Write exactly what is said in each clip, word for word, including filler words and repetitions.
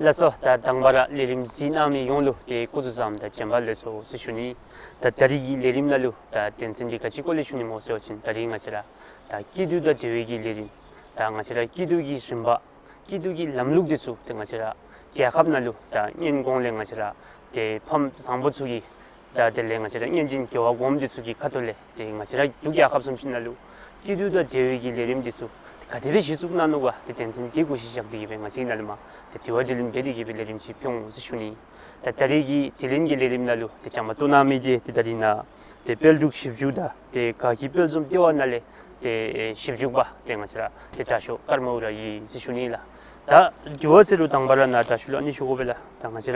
ལགས་སོ། ད་དང་པ་ར་ལས་རིམ་གཟིགས་གནང་མི་ཡོངས་ལུ་ཏེ་སྐུ་གཟུགས་བཟང་དང་བྱོན་པ་ལེགས་སོ་ཟེར་ཞུ་ནི། ད་ད་རིས་ཀྱི་ལས་རིམ་ནང་ལུ་ད་དོན་ཚན་འདི་ག་ཅི་སྐོར་ལས་ཞུ་ནི་སྨོ་ཟེར་བ་ཅིན་ད་རིས་ང་བཅས་ར་ད་སྐྱིད་སྡུག་དང་འབྲེལ་བའི་གི་ལས་རིམ། ད་ང་བཅས་ར་སྐྱིད་སྡུག་གི་རིམ་པ། སྐྱིད་སྡུག་གི་ལམ་ལུགས་འདི་ཚུ་ཏེ་ང་བཅས་ར་རྒྱལ་ཁབ་ནང་ལུ་ད་སྔོན་གོང་ལས་ང་བཅས་ར་ཏེ་ཕམ་བཟང་པོ་ཚུ་གིས་ད་དེ་ལས་ང་བཅས་ར་སྔོན་བྱོན་རྒྱལ་བ་གོངམ་འདི་ཚུ་གི་ཁ་ཐུག་ལས་ཏེ་ང་བཅས་ར་འབྲུག་རྒྱལ་ཁབ་བཟུམ་ཅིག་ནང་ལུ་སྐྱིད་སྡུག་དང་འབྲེལ་བའི་གི་ལས་རིམ་འདི་ཚུ་ཏེ་ག་དེ་སྦེ་གཞི་བཙུགས་གནང་ནུག་ག། ཏེ་དོན་ཚན་འདི་གུ་གཞི་བཞག་སྟེ་གི་སྦེ་ང་བཅས་ནང་ལུ་མ་ཏེ་དྲི་བ་དྲིས་ལན་འབད་དེ་གི་སྦེ་ལས་རིམ་ཅིག་ཕུལ་འོང་ཟེར་ཞུ་ནི། ད་ད་རིས་ཀྱི་དྲིས་ལན་གྱི་ལས་རིམ་ནང་ལུ་ཏེ་བཅའ་མར་གཏོགས་གནང་མི་འདི་ཏེ་ད་རིས་ནཱ་ཏེ་དཔལ་འབྲུག་ཞིབ་འཇུག་དང་ཏེ་དགའ་སྐྱིད་དཔལ་འཛོམས་ལྟེ་བ་ནང་ལས་ཏེ་ཞིབ་འཇུག་པ་ཏེ་ང་བཅས་ར་ཏེ་དྲག་ཤོས་ཀརྨ་ཨུ་ར་ཨིན་ཟེར་ཞུ་ནི་ལགས། ད་དྲི་བ་ཟེར་རུང་དང་པ་ར་ནཱ་དྲག་ཤོས་ལུ་ཨ་ནི་ཞུ་དགོ་པས་ལགས། ད་ང་བཅས་ར་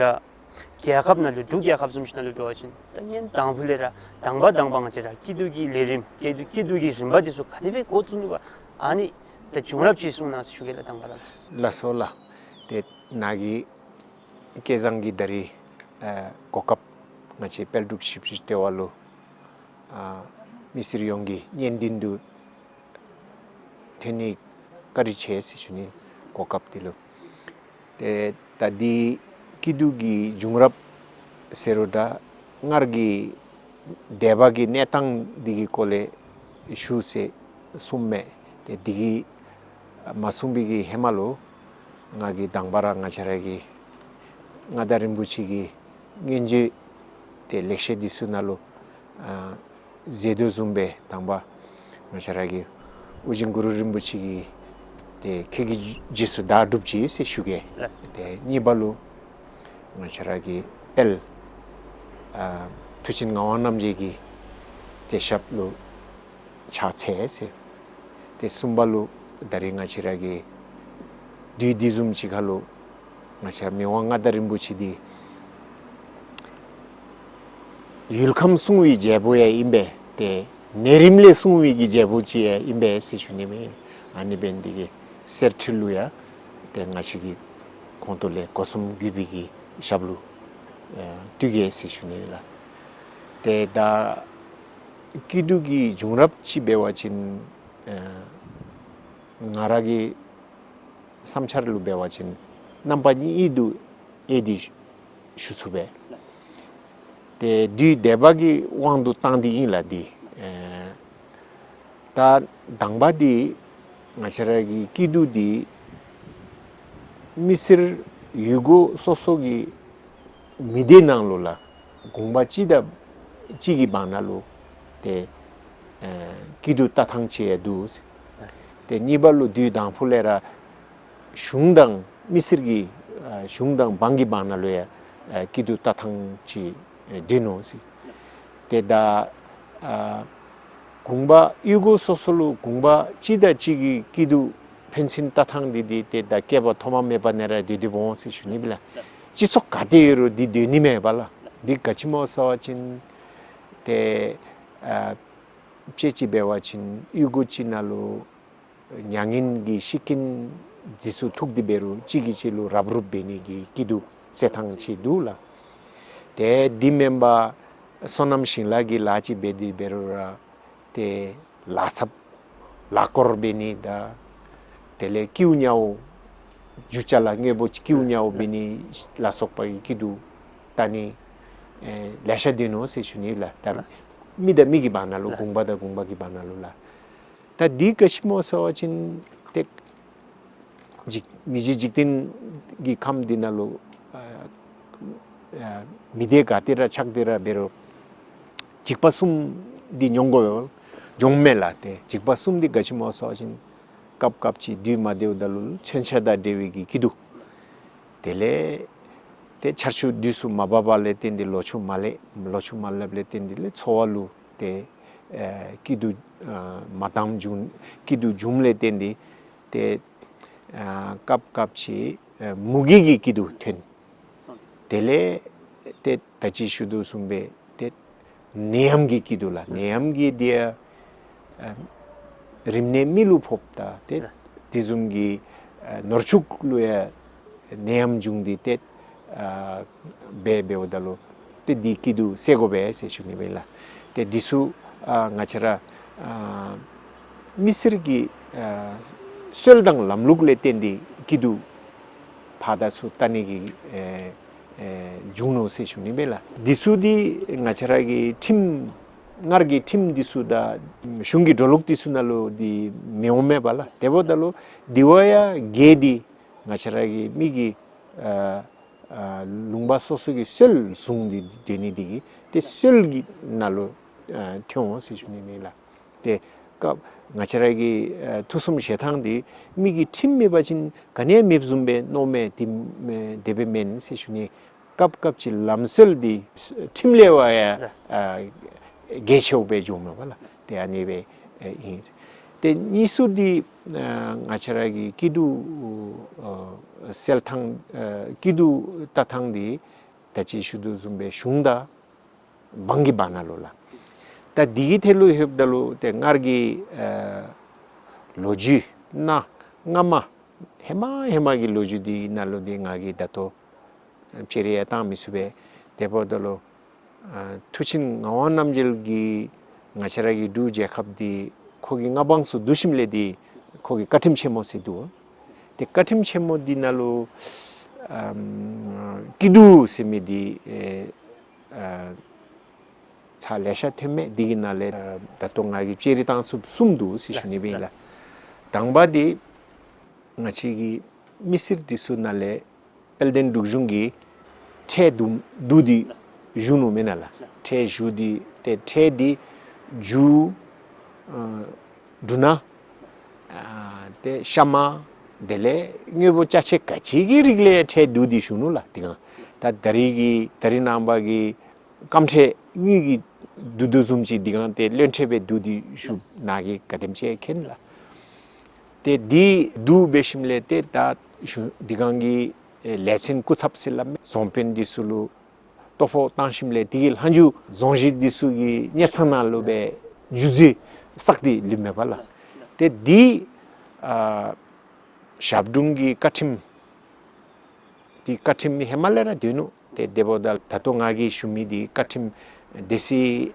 རྒྱལ་ཁབ་ནང་ལུ་འབྲུག་རྒྱལ་ཁབ་བཟུམ་ཅིག་ནང་ལུ་འབད་བ་ཅིན་ད་སྔོན་དང་ཕུ་ལས་ར་དང་པ་དང་པ་ང་བཅས་ར་སྐྱིད་སྡུག་གི་ལས་རིམ་སྐྱིད་སྡུག་སྐྱིད་སྡུག་གི་རིམ་པ་འདི་ཚུ་ག་དེ་སྦེ་འགོ་བཙུགས་ནུག་ག། ཨ་ནི་ད་བྱུང་རབས་ཅིག་གསུང་གནང་ཟེར་ཞུ་གེ་ལགས་དང་པ་ར་ལགས། ལགས་སོ་ལགས། ཏེ་ནཱ་གི་སྐལ་བཟང་གིས་ད་རིས་ཨ་གོ་སྐབས་ང་བཅས་དཔལ་འབྲུག་ཞིབ་འཇུག་ལྟེ་བ་ལུ་ཨ་མི་སེར་ཡོངས་ཀྱི་སྙན་དོན་འདི་ཐོན་ནི་བཀའ་དྲིན་ཆེ་ཟེར་ཞུ་ནི། གོ་སྐབས་འདི་ལུ། ཏེ་ད་འདི་སྐྱིད་སྡུག་གི་བྱུང་རབས་ཟེར་རུང་ད་སྔར་གྱི་འདས་པ་གི་གནས་སྟངས་འདི་གི་སྐོར་ལས་ཞུ་ཟེར་གསུངམ་མས། ཏེ་འདི་གི་མ་གསུངས་པའི་གི་ཧེ་མ་ལུ་ང་གིས་དང་པ་ར་ང་བཅས་ར་གི་མངའ་བདག་རིན་པོ་ཆེ་གི་སྙན་བརྒྱུད་ཏེ་ལེགས་བཤད་འདི་ཚུ་ནང་ལུ་ཨ་ཟེར་དོ་བཟུམ་སྦེ་དང་པ་ང་བཅས་ར་གི་ཨོ་རྒྱན་གུ་རུ་རིན་པོ་ཆེ་གིས་ཏེ་ཁྱེད་ཀྱི་རྗེས་སུ་བདག་སྒྲུབ་ཅིག་ཟེར་ཞུ་གེ། ལགས། ཏེ་གཉིས་པ་ལུ་ང་བཅས་ར་གི་དཔལ་ཨ་མཐུ་ཆེན་ངག་དབང་རྣམ་རྒྱལ་གྱི་ཏེ་ཞབས་ལུ་ཕྱག་འཚལ་ཟེར། ཏེ་གསུམ་པ་ལུ་ད་རིས་ང་བཅས་ར་གི་དུས་འདི་བཟུམ་ཅིག་ཁར་ལུ་ང་བཅས་མི་དབང་མངའ་བདག་རིན་པོ་ཆེ་འདི་ཡུལ་ཁམས་སྲུང་བའི་རྒྱལ་པོ་ཡང་ཨིན་པས། ཏེ་ནད་རིམས་ལས་སྲུང་བའི་གི་རྒྱལ་པོ་ཅིག་ཡང་ཨིན་པས་ཟེར་ཞུ་ནི་མས། ཨ་ནི་འབད་ནི་འདི་གིས་གསེར་ཁྲི་ལུ་ཡང་ཏེ་ང་བཅས་ཀྱི་ཁོང་ཏོ་ལས་སྒོ་གསུམ་གུས་པའི་གི་ཞབས་ལུ་ཨ་བཏུད་གེ་ཟེར་ཞུ་ནི་ལགས། ཏེ་ད་སྐྱིད་སྡུག་གི་བྱུང་རབས་ཅིག་འབད་བ་ཅིན་ཨ་ང་ར་གི་བསམ་འཆར་ལུ་འབད་བ་ཅིན་རྣམ་པ་གཉིས་དུ་དབྱེ་སྟེ་ཞུ་ཚུགས་པས། ཏེ་དུས་འདས་པ་གི་དབང་དུ་བཏང་སྟེ་ཨིན་ལགས་འདི། ཨེ་ད་དང་པ་འདི་ང་བཅས་ར་གི་སྐྱིད་སྡུག་འདི་མི་སེར་ཡུལ་སྒོ་སོ་སོ་གི་མི་སྡེ་ནང་ལུ་ལགས་གུང་པ་གཅིག་དང་གཅིག་གི་བར་ན་ལུ་ཏེ་ཨེ་སྐྱིད་སྡུག་ལྟ་ཐངས་ཅིག་ཡང་འདུག། ཏེ་གཉིས་པ་ལུ་དུས་དང་ཕུ་ལས་ར་གཞུང་དང་མི་སེར་གྱི་ཨ་གཞུང་དང་འབངས་ཀྱི་བར་ན་ལུ་ཡང་ཨ་སྐྱིད་སྡུག་ལྟ་ཐངས་ཅིག་ཨེ་འདུག་ནོ་ཟེར། ཏེ་ད་ཨ་གུང་པ་ཡུལ་སྒོ་སོ་སོ་ལུ་གུང་པ་གཅིག་དང་གཅིག་གི་སྐྱིད་སྡུག་ཕན་ཚུན་ལྟ་ཐངས་འདི་འདི་ཏེ་ད་བསྐལ་པ་ཐོག་མ་མེད་པ་ནས་ར་འདི་འདི་འོང་ཟེར་ཞུ་ནི་མས་ལགས། སྤྱི་ཚོགས་ག་ཏེ་ཡོད་རུང་འདི་སྡོད་ནི་མས་པ་ལགས། འདི་ག་ཅི་སྨོ་ཟེར་བ་ཅིན་ཏེ་ཨ་དཔྱེ་ཅིག་འབད་བ་ཅིན་ཡུལ་སྒོ་ཅིག་ནང་ལུ་མྱ་ངན་གྱི་ཤི་རྐྱེན་འདི་ཚུ་ཐུག་སྟེ་འབད་རུང་གཅིག་གིས་གཅིག་ལུ་རབ་རུབ་འབད་ནི་གི་སྐྱིད་སྡུག་སེལ་ཐངས་ཅིག་འདུག་ལགས། ཏེ་འདི་མེན་པར་སོ་ནམ་ཞིང་ལཱ་གི་ལཱ་ཅིག་འབད་དེ་འབད་རུང་ར་ཏེ་ལཱ་ཚབ་ལཱ་སྐོར་འབད་ནི་དང་དེ་ལས་ཀེའུ་ཉའོ་རྒྱུ་ཅ་ལ་དངོས་པོ་ཀེའུ་ཉའོ་འབད་ནི་ལ་སོགས་པ་གི་སྐྱིད་སྡུག་ལྟ་ནི་ཨེ་ལེ་ཤ་འདུག་ནོ་ཟེར་ཞུ་ནི་ལགས། ད་མི་དང་མི་གི་བར་ན་ལུ་གུང་པ་དང་གུང་པ་གི་བར་ན་ལུ་ལགས། ད་འདི་ག་ཅི་སྨོ་ཟེར་བ་ཅིན་ཏེ་འཇིག་མི་གཞི་འཇིག་རྟེན་གྱི་ཁམས་འདི་ནང་ལུ་ཨ་ཨ་མི་སྡེ་ག་ཏེ་ར་ཆགས་ཏེ་ར་འབད་རུང་འཇིགས་པ་གསུམ་འདི་མྱོང་དགོ་མྱོང་མས་ལགས། ཏེ་འཇིགས་པ་གསུམ་འདི་ག་ཅི་སྨོ་ཟེར་བ་ཅིན་སྐབས་སྐབས་ཅིག་དུས་མ་བདེཝ་ད་ལུ་མཚོན་ཆ་དང་འབྲེལ་བའི་གི་སྐྱིད་སྡུག། དེ་ལས་ཏེ་ཆར་ཆུ་དུས་སུ་མ་བབས་པ་ལས་བརྟེན་ཏེ་ལོ་ཆུ་མ་ལེགས་ལོ་ཆུ་མ་ལེགསཔ་ལས་བརྟེན་ཏེ་ལས་འཚོ་བ་ལུ་ཏེ་ཨེ་སྐྱིད་སྡུག་ཨ་མ་འདང་བྱུང་སྐྱིད་སྡུག་བྱུངམ་ལས་བརྟེན་ཏེ་ཏེ་ཨ་སྐབས་སྐབས་ཅིག་ཨ་མུ་གེ་གི་སྐྱིད་སྡུག་ཐོན། དེ་ལས་ཏེ་ད་ཅི་ཞུ་དོ་བཟུམ་སྦེ་ཏེ་ནད་ཡམས་ཀྱི་སྐྱིད་སྡུག་ལགས། ནད་ཡམས་ཀྱི་འདི་ཡང་ཨ་རིམས་ནད་མི་ལུ་ཕོགཔ་ད་ཏེ་དེ་བཟུམ་གྱི་ཨ་ནོར་ཕྱུགས་ལུ་ཡང་ནད་ཡམས་བྱུང་སྟེ་ཏེ་ཨ་འབད་འབདཝ་ད་ལུ་ཏེ་འདི་སྐྱིད་སྡུག་སེལ་དགོ་པས་ཟེར་ཞུ་ནི་མས་ལགས། ཏེ་འདི་ཚུ་ཨ་ང་བཅས་ར་ཨ་མི་སེར་གྱི་ཨ་སྲོལ་དང་ལམ་ལུགས་ལས་བརྟེན་ཏེ་སྐྱིད་སྡུག་ ཕར་དང་ཚུར་བལྟ་ནི་གི་ཨེ་ཨེ་བྱུང་ནུག་ཟེར་ཞུ་ནི་མས་ལགས། འདི་ཚུ་འདི་ང་བཅས་ར་གི་ཁྲིམས་སྔར་གྱི་ཁྲིམས་འདི་ཚུ་དང་གཞུང་གི་འགྲོ་ལུགས་འདི་ཚུ་ནང་ལུ་འདི་མི་འོང་མས་པ་ལགས། དེ་འབདཝ་ད་ལུ་འདི་བ་ཡང་གལ་ཏེ་ང་བཅས་ར་གི་མི་གི་ཨ་ཨ་ལུང་པ་སོ་སོ་གི་སྲོལ་བཟུང་སྟེ་སྡོད་ནི་འདི་གིས་ཏེ་སྲོལ་གྱི་ནང་ལུ་ཨ་ཐོན་འོང་ཟེར་ཞུ་ནི་མས་ལགས། ཏེ་སྐབས་ང་བཅས་ར་གི་ཨ་ཐུགས་བསམ་བཞེས་ཐངས་འདི་མི་གི་ཁྲིམས་མེད་པ་ཅིན་ག་ནི་ཡང་མེདཔ་བཟུམ་སྦེ་མནོཝ་མས། དེ་དེ་སྦེ་མེན་ཟེར་ཞུ་ནི། སྐབས་སྐབས་ཅིག་ལམ་སྲོལ་འདི་ཁྲིམས་ལས་བ་ཡང་ལགས། ཨ་གལ་ཆེཝ་སྦེ་འགྱོཝ་མས་པ་ལགས། ཏེ་ཨ་ནི་སྦེ་ཨེ་ཨིན། ཏེ་གཉིས་སུ་འདི་ཨ་ང་བཅས་ར་གི་སྐྱིད་སྡུག་ཨ་སེལ་ཐངས་ཨ་སྐྱིད་སྡུག་བལྟ་ཐངས་འདི་ད་ཅི་ཞུ་དོ་བཟུམ་སྦེ་གཞུང་དང་འབངས་ཀྱི་བར་ན་ལུ་ལགས། ད་འདི་གི་ཐད་ལུ་ལྷོདཔ་ད་ལུ་ཏེ་སྔར་གྱི་ཨ་ལོ་རྒྱུས་ནང་སྔ་མ་ཧེ་མ་ཧེ་མ་གི་ལོ་རྒྱུས་འདི་ནང་ལུ་འདི་ང་གིས་ད་ལྟོ་ཨ་བཅའ་ར་ཡང་བཏང་མི་ཚུགས་པས། དེ་འབདཝ་ད་ལུ་ཨ་མཐུ་ཆེན་ངག་དབང་རྣམ་རྒྱལ་གྱིས་ང་བཅས་ར་གི་འབྲུག་རྒྱལ་ཁབ་འདི་ཁོ་གི་མངའ་འབངས་ཚུ་བསྡུ་ཞིནམ་ལས་འདི་ཁོ་གི་བཀའ་ཁྲིམས་ཆེན་མོ་ཟེར་འདུག། ཏེ་བཀའ་ཁྲིམས་ཆེན་མོ་འདི་ནང་ལུ་ཨམ་སྐྱིད་སྡུག་ཟེར་མི་འདི་ཨེ་ཨ་ཚར་ལེ་ཤ་ཐོན་མས། འདི་གི་ནང་ལས་ཨ་ད་ལྟོ་ང་གིས་བཅའ་ར་བཏང་ཚུགསཔ་གསུམ་འདུག་ཟེར་ཞུ་ནི་སྦེ་ཨིན་ལགས། དང་པ་འདི་ང་བཅས་ཀྱི་མི་སེར་འདི་ཚུ་ནང་ལས་དཔལ་ལྡན་འབྲུག་གཞུང་གིས་ཁྲལ་བསྡུ་བསྡུ་སྟེ་ཞུ་ནུག་མེན་ན་ལགས། ཁྲལ་ཞུ་སྟེ་ཏེ་ཁྲལ་འདི་འབྲུ་ཨ་འབྲུ་སྣ་ཨ་ཏེ་ཤ་མར་དེ་ལས་དངོས་པོ་ཅ་ཆས་ག་ཅི་གི་རིགས་ལས་ཁྲལ་བསྡུ་སྟེ་ཞུ་ནུག་ལགས། དེ་སྒང་ད་ད་རིས་ཀྱི་ད་རིས་ནངས་པ་གི་སྐམ་ཁྲལ་དངུལ་གྱིས་བསྡུ་བསྡུཝ་བཟུམ་ཅིག་འདི་སྒང་ཏེ་བློན་ཁྲལ་སྦེ་བསྡུ་སྟེ་ཞུ་ནི་གི་ག་དེམ་ཅིག་མཁྱེན་ལགས། ཏེ་འདི་བསྡུ་འབད་ཞིནམ་ལས་ཏེ་ད་ཞུ་འདི་སྒང་གི་ཨེ་ལས་ཚན་སྐུ་ཚབ་ཟེར་སླབ་མས། རྫོང་དཔོན་འདི་ཚུ་ལུ་ལྟོ་ཕོགས་བཏང་ཞིནམ་ལས་དེ་གི་ལྷག་རྒྱུ་རྫོང་གཞི་འདི་ཚུ་གི་གཉེར་ཚང་ནང་ལུ་སྦེ་རྒྱུ་རྫས་བསགས་ཏེ་ལུས་མས་པ་ལགས། ཏེ་འདི་ཨ་ཞབས་དྲུང་གི་བཀའ་ཁྲིམས་འདི་བཀའ་ཁྲིམས་ཧེ་མ་ལས་ར་སྡོད་ནུག། ཏེ་དེ་འབདཝ་ད་ད་ལྟོ་ང་གིས་ཞུ་མི་འདི་བཀའ་ཁྲིམས་སྡེ་སྲིད་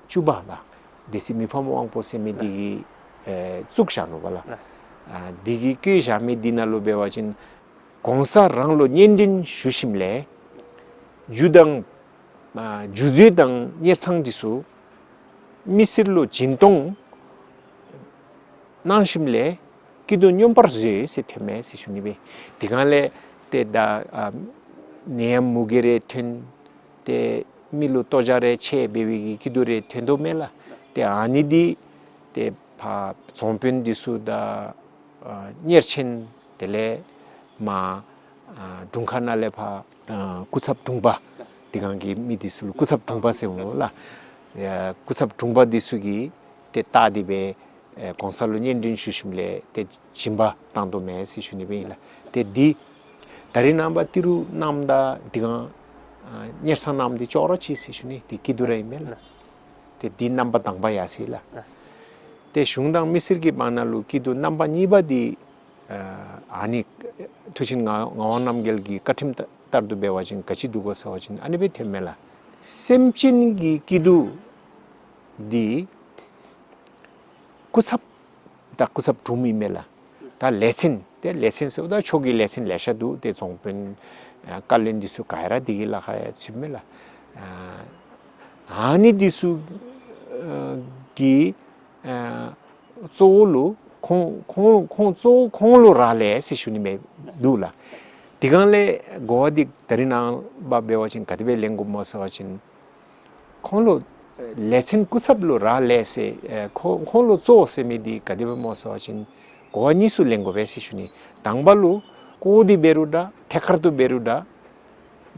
བཅུ་པ་ལགས། སྡེ་སྲིད་མི་ཕམ་དབང་པོ་ཟེར་མི་འདི་གིས་ཨེ་བཙུགས་བཞག་ནུག་པ་ལགས། ཨ་འདི་གིས་བཀོད་བཞག་མི་འདི་ནང་ལུ་འབད་བ་ཅིན་གོང་ས་རང་ལུ་སྙན་སྒྲོན་ཞུ་ཞིནམ་ལས་རྒྱུ་དང་ཨ་རྒྱུ་རྫས་དང་གཉེར་ཚང་འདི་ཚུ་མི་སེར་ལུ་སྦྱིན་གཏོང་གནང་ཞིནམ་ལས་སྐྱིད་སྡུག་སྙོམས་པར་བཟོ་ཟེར་ཐོན་མས་ཟེར་ཞུ་ནི་སྦེ། དེ་སྒང་ལས་ཏེ་ད་ཨ་ནད་ཡམས་མུ་གེ་རེ་ཐོན་ཏེ་མི་ལུ་ལྟོ་ཆས་རེ་ཆད་འབད་བའི་གི་སྐྱིད་སྡུག་རེ་ཐོན་དོ་མས་ལགས། ཏེ་ཨ་ནི་འདི་ཏེ་ཕར་རྫོང་དཔོན་འདི་ཚུ་དང་ཨ་གཉེར་ཆེན་དེ་ལས་མར་ཨ་དྲུང་ཁག་ནང་ལས་ཕར་ཨ་སྐུ་ཚབ་དྲུང་པ་འདི་སྒང་གི་མི་འདི་ཚུ་ལུ་སྐུ་ཚབ་དྲུང་པ་ཟེར་འོང་ལགས། ཨ་སྐུ་ཚབ་དྲུང་པ་འདི་ཚུ་གིས་ཏེ་བལྟ་སྟེ་སྦེ་ཨེ་གོང་ས་ལུ་སྙན་སྒྲོན་ཞུ་ཞིནམ་ལས་ཏེ་སྦྱིན་པ་བཏང་དོ་མས་ཟེར་ཞུ་ནི་སྦེ་ཨིན་ལགས། ཏེ་འདི་ད་རིས་ནངས་པ་ཏི་རུ་གནངམ་ད་འདི་སྒང་ཨ་གཉེར་ཚང་གནངམ་འདི་ཅོག་ར་གཅིག་ཟེར་ཞུ་ནི། འདི་སྐྱིད་སྡུག་ར་ཨིན་མས་ལགས། ཏེ་འདི་རྣམ་པ་དང་པ་ཡར་སོ་ཡི་ལགས། ཏེ་གཞུང་དང་མི་སེར་གྱི་བར་ན་ལུ་སྐྱིད་སྡུག་རྣམ་པ་གཉིས་པ་འདི་ཨ་ཨ་ནི་མཐུ་ཆེན་ངག་ངག་དབང་རྣམ་རྒྱལ་གྱི་བཀའ་ཁྲིམས་ལྟར་དུ་འབད་བ་ཅིན་ག་ཅི་འདུག་གོ་ཟེར་བ་ཅིན་ཨ་ནི་སྦེ་ཐོན་མས་ལགས། སེམས་ཅན་གྱི་སྐྱིད་སྡུག་འདི་སྐུ་ཚབ་ད་སྐུ་ཚབ་དྲུང་ཨིན་མས་ལགས། ད་ལས་ཚན་ཏེ་ལས་ཚན་ཟེརཝ་ད་ཕྱོགས་ཀྱི་ལས་ཚན་ལེ་ཤ་འདུག། ཏེ་རྫོང་དཔོན་ཨ་བཀའ་བློན་འདི་ཚུ་ག་ར་འདི་གི་ལཱ་ཁག་ཡང་ཚུདཔ་མས་ལགས། ཨ་ཨ་ནི་འདི་ཚུ་ཨ་གི་ཨ་གཙོ་བོ་ལུ་ཁོང་ཁོང་ཁོང་གཙོ་བོ་ཁོང་ལུ་རག་ལས་ཟེར་ཞུ་ནི་མས་འདུག་ལགས། དེ་སྒང་ལས་གོ་བ་འདི་ད་རིས་ནངས་པ་འབད་བ་ཅིན་ག་དེ་སྦེ་ལེན་དགོཔ་སྨོ་ཟེར་བ་ཅིན་ཁོང་ལུ་ལས་ཚན་སྐུ་ཚབ་ལུ་རག་ལས་ཟེར་ཨེ་ཁོ་ཁོང་ལུ་གཙོ་བོ་ཟེར་མི་འདི་ག་དེ་སྦེ་སྨོ་ཟེར་བ་ཅིན་གོ་བ་གཉིས་སུ་ལེན་དགོ་པས་ཟེར་ཞུ་ནི། དང་པ་ལུ་ལྐོག་ཏུ་འབད་རུང་འདྲ་ཐད་ཀར་དུ་འབད་རུང་འདྲ་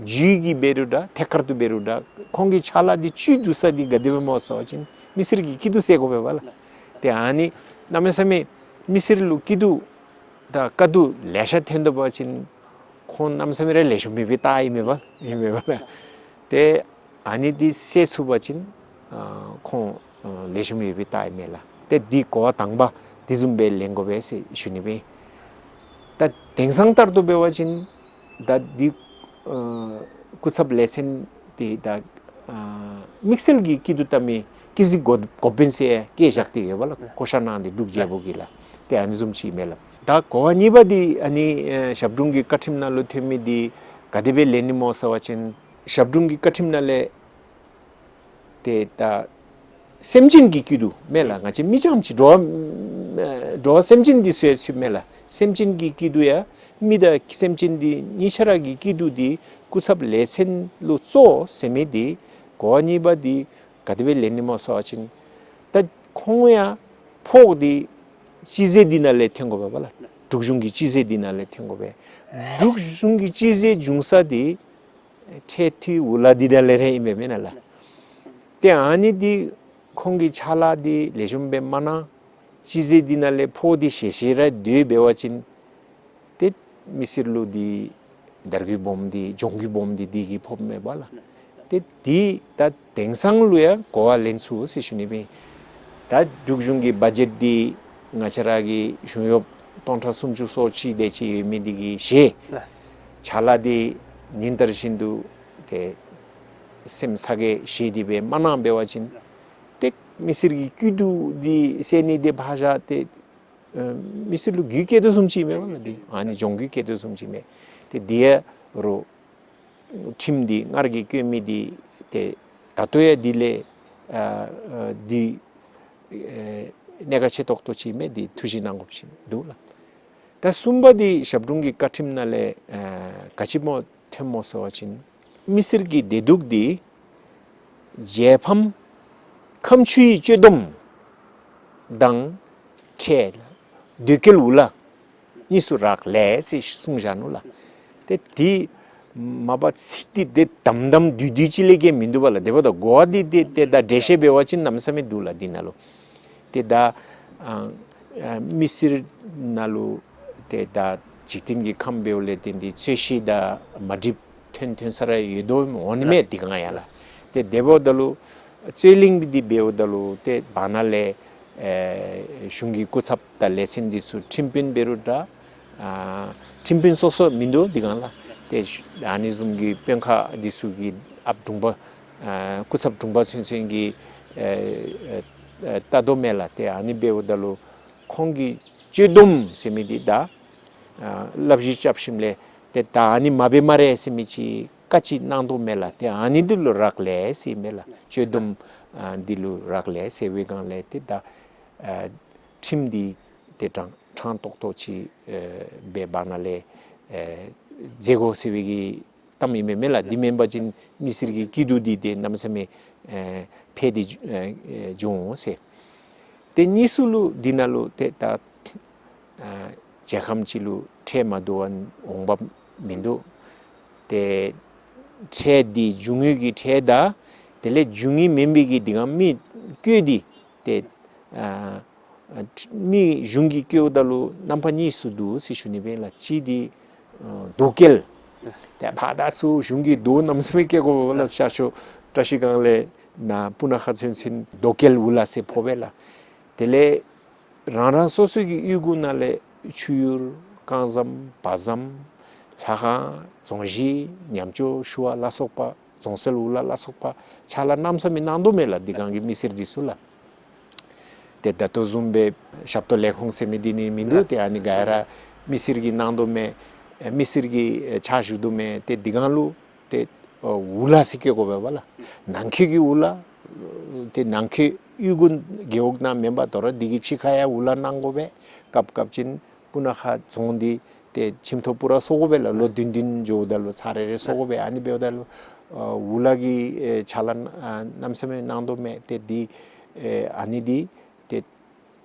རྒྱུད་ཀྱིས་འབད་རུང་འདྲ་ཐད་ཀར་དུ་འབད་རུང་འདྲ་ཁོང་གི་ཕྱག་ལཱ་འདི་བཅུད་བསྡུ་ས་འདི་ག་དེ་སྦེ་སྨོ་ཟེར་བ་ཅིན་མི་སེར་གྱི་སྐྱིད་སྡུག་སེལ་དགོ་པས་པ་ལགས། ཏེ་ཨ་ནི་གནམ་མེད་ས་མེད་མི་སེར་ལུ་སྐྱིད་སྡུག་དང་དཀའ་སྡུག་ལེ་ཤ་ཐོན་དོ་བ་ཅིན་ཁོང་གནམ་མེད་ས་མེད་ར་ལེགས་ཤོམ་ཡོད་པའི་རྟགས་ཨིན་མས་པ་ཨིན་མས་པ་ལགས། ཏེ་ཨ་ནི་འདི་སེལ་ཚུགས་པ་ཅིན་ཨ་ཁོང་ཨ་ལེགས་ཤོམ་ཡོད་པའི་རྟགས་ཨིན་མས་ལགས། ཏེ་འདི་གོ་བ་དང་པ་འདི་བཟུམ་སྦེ་ལེན་དགོ་པས་ཟེར་ཞུ་ནི་སྦེ། ད་དེང་སང་ལྟར་དུ་འབད་བ་ཅིན་ད་འདི་ཨ་སྐུ་ཚབ་ལས་ཚན་འདི་ད་ཨ་དམིགས་བསལ་གྱི་སྐྱིད་སྡུག་ལྟ་མི་སྐྱིད་སྡུག་འགོ་འགོ་དཔོན་ཟེར་བཀལ་བཞག་སྟེ་ཡོད་པ་ལགས། ལགས། བསྐོ་བཞག་གནང་སྟེ་འབྲུག་རྒྱལ་པོ་གིས་ལགས། ཏེ་ཨ་ནི་བཟུམ་ཅིག་མས་ལགས། ད་གོ་བ་གཉིས་པ་འདི་ཨ་ནི་ཨེ་ཞབས་དྲུང་གི་བཀའ་ཁྲིམས་ནང་ལུ་ཐོན་མི་འདི་ག་དེ་སྦེ་ལེན་ནི་སྨོ་ཟེར་བ་ཅིན་ཞབས་དྲུང་གི་བཀའ་ཁྲིམས་ནང་ལས་ཏེ་ད་སེམས་ཅན་གྱི་སྐྱིད་སྡུག་མེན་ལགས། ང་བཅས་མི་རྐྱངམ་ཅིག་འགྲོ་བ་ཨེ་འགྲོ་བ་སེམས་ཅན་འདི་ཚུ་ཡང་ཚུད་མེན་ལགས། སེམས་ཅན་གྱི་སྐྱིད་སྡུག་ཡང་མི་དང་སེམས་ཅན་འདི་གཉིས་ཆ་ར་གི་སྐྱིད་སྡུག་འདི་སྐུ་ཚབ་ལས་ཚན་ལུ་གཙོ་ཟེར་མི་འདི་གོ་བ་གཉིས་པ་འདི་ག་དེ་སྦེ་ལེན་ནི་སྨོ་ཟེར་བ་ཅིན་ད་ཁོང་ཡང་ཕོགས་འདི་སྤྱི་ཟེར་འདི་ནང་ལས་ཐོན་དགོ་པས་ལགས། འབྲུག་གཞུང་གི་སྤྱི་ཟེར་འདི་ནང་ལས་ཐོན་དགོ་པས། འབྲུག་གཞུང་གི་སྤྱི་ཟེར་འབྱུང་ས་འདི་ཁྲལ་འཐུས་འུ་ལག་འདི་དང་ལས་ར་ཨིན་པས་མེན་ན་ལགས། ཏེ་ཨ་ནི་འདི་ཁོང་གིས་ཕྱག་ལཱ་འདི་ལེགས་ཤོམ་སྦེ་མ་གནང་། སྤྱི་ཟེར་འདི་ནང་ལས་ཕོགས་འདི་བཞེས་བཞེས་ར་སྡོད་འབད་བ་ཅིན་ཏེ་མི་སེར་ལུ་འདི་དར་གོས་སྦོམ་འདི་གྱོང་གུད་སྦོམ་འདི་འདི་གིས་ཕོགཔ་མས་པ་ལགས། ཏེ་འདི་ད་དེང་སང་ལུ་ཡང་གོ་བ་ལེན་ཚུགས་ཟེར་ཞུ་ནི་སྦེ། ད་འབྲུག་གཞུང་གི་བ་ཇེཊ་འདི་ང་བཅས་ར་གི་གཞུང་གཡོགཔ་སྟོང་ཕྲག་སུམ་ཅུ་སོ་གཅིག་དེ་ཅིག་ཡོད་མི་འདི་གིས་བཞེས། ལགས། ཕྱག་ལཱ་འདི་ཉིན་ལྟར་བཞིན་དུ་ཏེ་སེམས་ཚ་གྱང་བཞེས་ཏེ་སྦེ་མ་གནང་འབད་བ་ཅིན་ཏེ་མི་སེར་གྱི་སྐྱིད་སྡུག་འདི་སེལ་ནི་འདི་ཕར་བཞག་སྟེ་ཨེ་མི་སེར་ལུ་གྱོང་གུད་བཀལ་དོ་བཟུམ་ཅིག་མས་པ་ལགས། འདི་ཨ་ནི་གྱོང་གུད་བཀལ་དོ་བཟུམ་ཅིག་མས། ཏེ་འདི་ཡང་རུང་ཁྲིམས་འདི་སྔར་གྱི་བཀོད་མི་འདི་ཏེ་ད་ལྟོ་ཡང་འདི་ལས་ཨ་ཨ་འདི་ཨེ་གནད་འགག་ཆེ་ཏོག་ཏོ་ཅིག་མས། འདི་ཐུགས་ཞིབ་གནང་དགོཔ་ཅིག་འདུག་ལགས། ད་གསུམ་པ་འདི་ཞབས་དྲུང་གི་བཀའ་ཁྲིམས་ནང་ལས་ཨ་ག་ཅི་སྨོ་ཐོནམ་སྨོ་ཟེར་བ་ཅིན་མི་སེར་གྱི་བདེ་སྡུག་འདི་རྒྱལ་ཕམ་ཁམ་ཆུའི་གཅོད་སྡོམ་དང་ཁྲལ་ལགས། དོས་སྐྱེལ་འུ་ལག་གཉིས་སུ་རག་ལས་ཟེར་གསུངས་བཞག་ནུག་ལགས། ཏེ་འདི་མ་པ་ཚིག་འདི་ཏེ་དམ་དམ་དུས་དུས་ཅིག་ལས་བརྒལ་མིན་འདུག་པ་ལགས། དེ་འབདཝ་ད་གོ་བ་འདི་ཏེ་ཏེ་ད་འགྲེལ་བཤད་འབད་བ་ཅིན་གནམ་མེད་ས་མེད་འདུག་ལགས་འདི་ནང་ལུ། ཏེ་ད་ཨ་ཨ་མི་སེར་ནང་ལུ་ཏེ་ད་འཇིག་རྟེན་གྱི་ཁམས་འབདཝ་ལས་བརྟེན་ཏེ་རྩོད་གཞི་དང་མ་འགྲིགཔ་ཐོན་ཐོན་ས་ར་ཡོད་དོ་འོང་ནི་མས། ལགས། འདི་གང་ཡང་ལགས། ཏེ་དེ་འབདཝ་ད་ལུ་རྩོད་གླེང་འདི་འབདཝ་ད་ལུ་ཏེ་བར་ན་ལས་ཨེ་གཞུང་གི་སྐུ་ཚབ་དང་ལས་ཚན་འདི་ཚུ་ཁྲིམས་དཔོན་འབད་རུང་འདྲ་ཨ་ཁྲིམས་དཔོན་སོ་སོ་མིན་འདུག་འདི་གང་ལགས། ཏེ་ཨ་ནི་བཟུམ་གྱི་དཔོན་ཁག་འདི་ཚུ་གི་ཨཔ་དྲུང་པ་ཨ་སྐུ་ཚབ་དྲུང་པ་ཚུན་ཚོད་ཀྱིས་ཨེ་ཨེ་ཨེ་ལྟ་དོ་མས་ལགས། ཏེ་ཨ་ནི་འབདཝ་ད་ལུ་ཁོང་གིས་གཅོད་སྡོམ་ཟེར་མི་འདི་ད་ཨ་བསླབ་གཞི་རྐྱབ་ཞིནམ་ལས་ཏེ་ད་ཨ་ནི་མ་འབད་སྨ་རེ་ཟེར་མི་ཅིག་བཀའ་ཅིག་གནང་དོ་མས་ལགས། ཏེ་ཨ་ནི་འདི་ལུ་རག་ལས་ཟེར་མས་ལགས། གཅོད་སྡོམ་ཨ་འདི་ལུ་རག་ལས་ཟེར་བའི་སྒང་ལས་ཏེ་ད་ཨ་ཁྲིམས་འདི་ཏེ་དྲང་དྲང་ཏོག་ཏོ་ཅིག་ཨེ་འབད་བར་ན་ལས་ཨེ་མཛད་དགོ་ཟེར་བའི་གི་གཏམ་ཨིན་མས་མེན་ལགས། འདི་མེན་པ་ཅིན་མི་སེར་གྱི་སྐྱིད་སྡུག་འདི་ཏེ་གནམ་མེད་ས་མེད་ཨེ་འཕེལ་ཏེ་ཨེ་ཨེ་འགྱོ་འོང་ཟེར། ཏེ་གཉིས་སུ་ལུ་འདི་ནང་ལུ་ཏེ་ད་ཨ་རྒྱལ་ཁམས་ཅིག་ལུ་ཁྲལ་མ་བསྡུ་བར་འོང་འབབ་མིན་འདུག། ཏེ་ཁྲལ་འདི་རྒྱུ་དངོས་ཀྱི་ཁྲལ་དང་དེ་ལས་རྒྱུ་དངོས་མེན་པའི་གི་འདི་གང་མི་བཀོད་འདི་ཏེ་ཨ་ཨ་མི་གཞུང་གིས་བཀོདཔ་ད་ལུ་རྣམ་པ་གཉིས་སུ་འདུ་ཟེར་ཞུ་ནི་སྦེ་ལགས། གཅིག་འདི་ཨ་དོས་སྐྱེལ། ཏེ་ཕར་ད་ཚུ་གཞུང་གིས་དོས་གནམ་མེད་ས་མེད་སྐྱེལ་དགོ་པས་ལགས། ཤར་ཕྱོགས་བཀྲ་ཤིས་སྒང་ལས་ནཱ་སྤུ་ན་ཁ་ཚུན་ཚོད་དོས་སྐྱེལ་འུ་ལག་ཟེར་ཕོག་པས་ལགས། དེ་ལས་རང་རང་སོ་སོ་གི་གཡུས་ཁུག་ནང་ལས་ཆུ་ཡུར་རྐང་ཟམ་བ་ཟམ་ལྷ་ཁང་རྫོང་གཞི་ཉམས་བཅོས་ཞུ་བ་ལ་སོགས་པ་རྫོང་སྲོལ་འུ་ལག་ལ་སོགས་པ་ཕྱག་ལཱ་གནམ་མེད་ས་མེད་གནང་དོ་མས་ལགས། འདི་སྒང་གི་མི་སེར་འདི་ཚུ་ལགས། ཏེ་ད་ལྟོ་བཟུམ་སྦེ་ཞབས་ཏོག་ལས་ཁུངས་ཟེར་མི་འདི་ནི་མིན་འདུག། ཏེ་ཨ་ནི་ག་ར་མི་སེར་གྱིས་གནང་དོ་མས། མི་སེར་གྱིས་ཕྱག་ཞུ་དོ་མས། ཏེ་འདི་སྒང་ལུ་ཏེ་ཨ་འུ་ལག་ཟེར་བཀོད་དགོ་པས་པ་ལགས། ནང་འཁོད་ཀྱི་འུ་ལག་ཏེ་ནང་འཁོད་གཡུས་ཁུག་རྒེད་འོག་ནང་མེན་པར་དོ་རུང་འདི་གི་ཕྱི་ཁར་ཡང་འུ་ལག་གནང་དགོ་པས། སྐབས་སྐབས་ཅིག་སྤུ་ན་ཁ་རྫོང་འདི་ཏེ་ཁྱིམ་ཐོག་སྤུ་ར་སོར་དགོ་པས་ལགས། ལོ་བདུན་བདུན་འགྱོཝ་ད་ལུ་ཚར་རེ་རེ་སོར་དགོ་པས། ཨ་ནི་འབདཝ་ད་ལུ་ཨ་འུ་ལག་གི་ཨེ་ཕྱག་ལཱ་ཨ་གནམ་མེད་ས་མེད་གནང་དོ་མས། ཏེ་འདི་ཨེ་ཨ་ནི་འདི་ཏེ་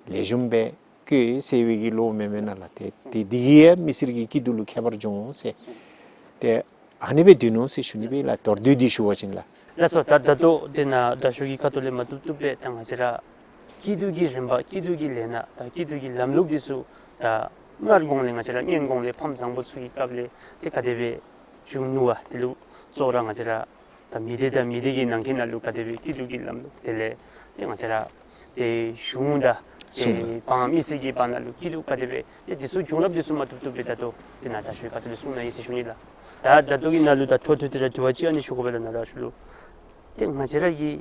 ལེགས་ཤོམ་སྦེ་བཀོད་ཟེར་བའི་གི་ལོ་མེན་མེན་ན་ལགས། ཏེ་ཏེ་འདི་གིས་ཡང་མི་སེར་གྱི་སྐྱིད་སྡུག་ལུ་ཁྱད་པར་འབྱུང་འོང་ཟེར། ཏེ་ཨ་ནི་སྦེ་སྡོད་ནུག་ཟེར་ཞུ་ནི་སྦེ་ལགས། མདོར་བསྡུས་འདི་ཞུ་བ་ཅིན་ལགས། ལགས་སོ། ད་ད་ལྟོ་དེ་ནང་དྲག་ཤོས་ཀྱི་ཁ་ཐུག་ལས་མར་བཏུབ་བཏུབ་སྦེ་ད་ང་བཅས་ར་སྐྱིད་སྡུག་གི་རིམ་པ་སྐྱིད་སྡུག་གི་ལས་སྣ་དང་སྐྱིད་སྡུག་གི་ལམ་ལུགས་འདི་ཚུ་ད་སྔར་གོང་ལས་ང་བཅས་ར་སྔོན་གོང་ལས་ཕམ་བཟང་པོ་ཚུ་གི་སྐབས་ལས་ཏེ་ག་དེ་སྦེ་བྱུང་ནུག་པ། དེ་ལུ་གཙོ་བོ་ར་ང་བཅས་ར་ད་མི་སྡེ་དང་མི་སྡེ་གི་ནང་འཁོད་ནང་ལུ་ག་དེ་སྦེ་སྐྱིད་སྡུག་གི་ལམ་ལུགས་དེ་ལས་ཏེ་ང་བཅས་ར་ཏེ་གཞུང་དང་ཏེ་གསུམ་འབངས་མི་སེར་གྱི་བར་ན་ལུ་སྐྱིད་སྡུག་ག་དེ་སྦེ་ཏེ་འདི་ཚུ་བྱུང་རབས་འདི་ཚུ་མར་བཏུབ་བཏུབ་སྦེ་ད་ལྟོ་དེ་ནང་དྲག་ཤོས་ཁ་ཐུག་ལས་གསུང་གནང་ཡི་ཟེར་ཞུ་ནི་ལགས། ད་ད་ལྟོ་གི་ནང་ལུ་ད་འཕྲོ་མཐུད་དེ་ར་དྲི་བ་ཅིག་ཨ་ནི་ཞུ་དགོ་པས་ལགས། ནཱ་དྲག་ཤོས་ལུ་ཏེ་ང་བཅས་ར་གི་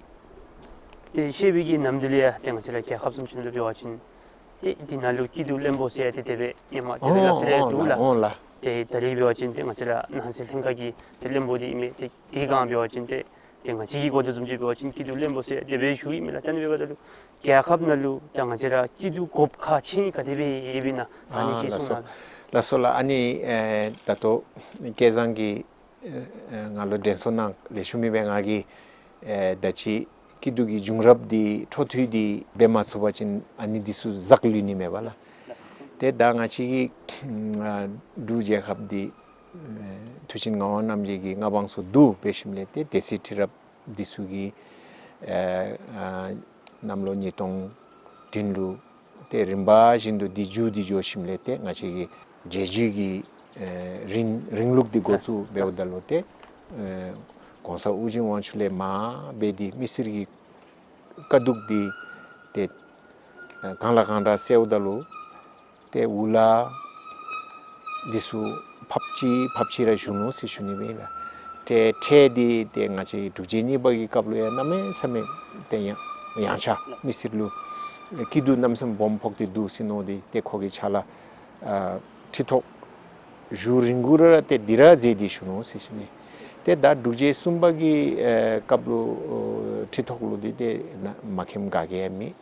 ཏེ་བཤད་པའི་གི་ནམ་དུས་ལས་ཡང་ཏེ་ང་བཅས་ར་རྒྱལ་ཁབ་བཟུམ་ཅིག་ནང་ལུ་འབད་བ་ཅིན་ ཏེ་འདི་ནང་ལུ་སྐྱིད་སྡུག་བློན་པོ་ཟེར་ཏེ་དེ་སྦེ་ཨིནམ་དེ་སྦེ་སླབ་སྟེ་ར་འདུག་ལགས། འོང་ལགས། ཏེ་ད་རིས་འབད་བ་ཅིན་ཏེ་ང་བཅས་ར་ནང་སྲིད་ལྷན་ཁག་གི་ཏེ་བློན་པོ་འདི་ཨིན་མས། ཏེ་དེ་སྒང་འབད་བ་ཅིན་ཏེ་ཏེ་ང་བཅས་ཀྱི་གོ་དོ་བཟུམ་ཅིག་འབད་བ་ཅིན་སྐྱིད་སྡུག་བློན་པོ་ཟེར་དེ་སྦེ་ཞུཝ་ཨིན་མས་ལགས། ད་ཨ་ནི་འབདཝ་ད་ལུ་རྒྱལ་ཁབ་ནང་ལུ་ད་ང་བཅས་ར་སྐྱིད་སྡུག་དགོཔ་ཁག་ཆེ་ག་དེ་སྦེ་ཡོདཔ་ཨིན་ན་ཨ་ནི་ཨ་ཅིག་ལགས་གསུང་སོ་གནང་། ལགས་སོ་ལགས། ཨ་ནི་ཨེ་ད་ལྟོ་སྐལ་བཟང་གིས་ཨེ་ཨེ་ང་ལུ་དྲན་གསོ་གནང་ལེགས་ཤོམ་ཨིན་པས། ང་གིས་ཨེ་ད་ཅི་སྐྱིད་སྡུག་གི་བྱུང་རབས་འདི་འཕྲོ་མཐུད་དེ་འབད་མ་ཚུགས་པ་ཅིན་ཨ་ནི་འདི་ཚུ་བཟག་ལུས་ནི་མས་པ་ལགས། ཏེ་ད་ང་བཅས་ཀྱི་ཨ་འབྲུག་རྒྱལ་ཁབ་འདི་ཨེ་མཐུ་ཆེན་ངག་དབང་རྣམ་རྒྱལ་གྱི་མངའ་འབངས་ཚུ་འདུག་འབད་ཞིནམ་ལས་ཏེ་སྡེ་སྲིད་ཁྲི་རབས་འདི་ཚུ་གིས་ཨེ་ཨ་གནམ་ལོ་ཉིས་སྟོང་བདུན་ལུ་ཏེ་རིམ་པ་བཞིན་དུ་འདི་བསྒྱུར་ཏེ་འགྱོ་ཞིནམ་ལས་ཏེ་ང་བཅས་ཀྱི་རྒྱལ་བརྒྱུད་ཀྱི་ཨེ་རིང་རིང་ལུགས་འདི་འགོ་བཙུགས་འབདཝ་ད་ལུ་ཏེ་ཨེ་གོང་ས་ཨོ་རྒྱན་དབང་ཕྱུག་ལས་མར་འབད་དེ་མི་སེར་གྱི་དཀའ་སྡུག་འདི་ཏེ་ཨེ་གང་ལ་གང་འདྲ་སེལཝ་ད་ལུ་ཏེ་འུ་ལག་འདི་ཚུ་ཕབ་ཅི་ཕབ་ཅི་ར་བཞུགས་ནུག་ཟེར་ཞུ་ནི་ཨིན་ལགས། ཏེ་ཁྲལ་འདི་ཏེ་ང་བཅས་འབྲུག་རྒྱལ་གཉིས་པ་གི་སྐབས་ལུ་ཡང་གནམ་མེད་ས་མེད་ཏེ་ཡང་ཡངས་ཆག་མི་སེར་ལུ་སྐྱིད་སྡུག་གནམ་མེད་ས་མེད་སྦོམ་ཕོག་སྟེ་འདུག་ཟེར་མནོ་སྟེ་ཏེ་ཁོ་གིས་ཕྱག་ལཱ་ཨ་ཁྲི་ཐོག་བཞུགས་རིང་གུ་ར་ཏེ་འདི་ར་མཛད་དེ་བཞུགས་ནུག་ཟེར་ཞུ་ནི། ཏེ་ད་འབྲུག་རྒྱལ་གསུམ་པ་གི་ཨེ་སྐབས་ལུ་ཨོ་ཁྲི་ཐོག་ལུ་འདི་ཏེ་ན་མ་མཁྱེནམ་ག་གིས་ཡང་མེད།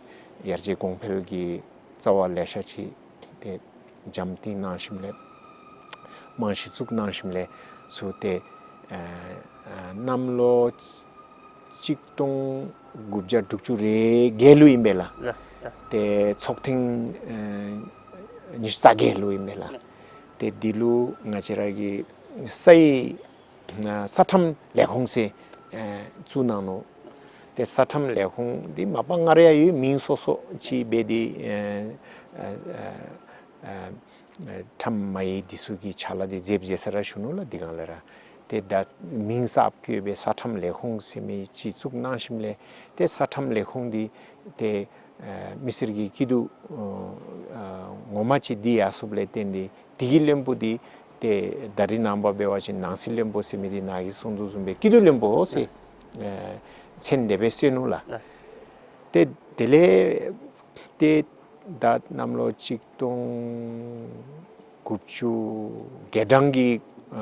ཡར་རྒྱས་གོང་འཕེལ་གྱི་རྩ་བ་ལེ་ཤ་ཅིག་ཏེ་འཇམ་ཏིང་གནང་ཞིནམ་ལས་རྨང་གཞི་བཙུགས་གནང་ཞིནམ་ལས་ཚུར་ཏེ་ཨ་ཨ་གནམ་ལོ་གཅིག་སྟོང་དགུ་བརྒྱ་དྲུག་ཅུ་རེ་བརྒྱད་ལུ་ཨིན་པས་ལགས། ལགས་ལགས། ཏེ་ཚོགས་ཐེངས་ཨེ་ཉི་ཤུ་རྩ་བརྒྱད་ལུ་ཨིན་པས་ལགས། ལགས། ཏེ་འདི་ལུ་ང་བཅས་ར་གི་སའི་ཨ་ས་ཁྲམ་ལས་ཁུངས་ཟེར་ཨེ་བཙུགས་གནང་ནུག། ཏེ་ས་ཁྲམ་ལས་ཁུངས་འདི་མ་པ་སྔར་ཡང་ཡོད། མིང་སོ་སོ་ཅིག་འབད་དེ་ཨེ་ཨེ་ཨེ་ཨེ་ཨེ་ཁྲམ་མ་ཡིག་འདི་ཚུ་གི་ཕྱག་ལཱ་འདི་མཛདཔ་མཛད་ས་ར་བཞུགས་ནུག་ལགས། འདི་སྒང་ལས་ར་ཏེ་ད་མིང་གསརཔ་བཀོད་སྦེ་ས་ཁྲམ་ལས་ཁུངས་ཟེར་མི་ཅིག་བཙུགས་གནང་ཞིནམ་ལས་ཏེ་ས་ཁྲམ་ལས་ཁུངས་འདི་ཏེ་ཨེ་མི་སེར་གྱི་སྐྱིད་སྡུག་ཨ་ངོ་མ་ཅིག་འདི་ཡར་སོངམ་ལས་བརྟེན་ཏེ་འདི་གི་བློན་པོ་འདི་ཏེ་ད་རིས་ནངས་པ་འབད་བ་ཅིན་ནང་སྲིད་བློན་པོ་ཟེར་མི་འདི་ནཱ་གིས་གསུང་དོ་བཟུམ་སྦེ་སྐྱིད་སྡུག་བློན་པོ་ཟེར་ཨེ་མཚན་དེ་སྦེ་གསོལ་ནུག་ལགས། ཏེ་དེ་ལས་ཏེ་ད་གནམ་ལོ་གཅིག་སྟོང་དགུ་བཅུ་གོ་གྲངས་ཀྱི་ཨ་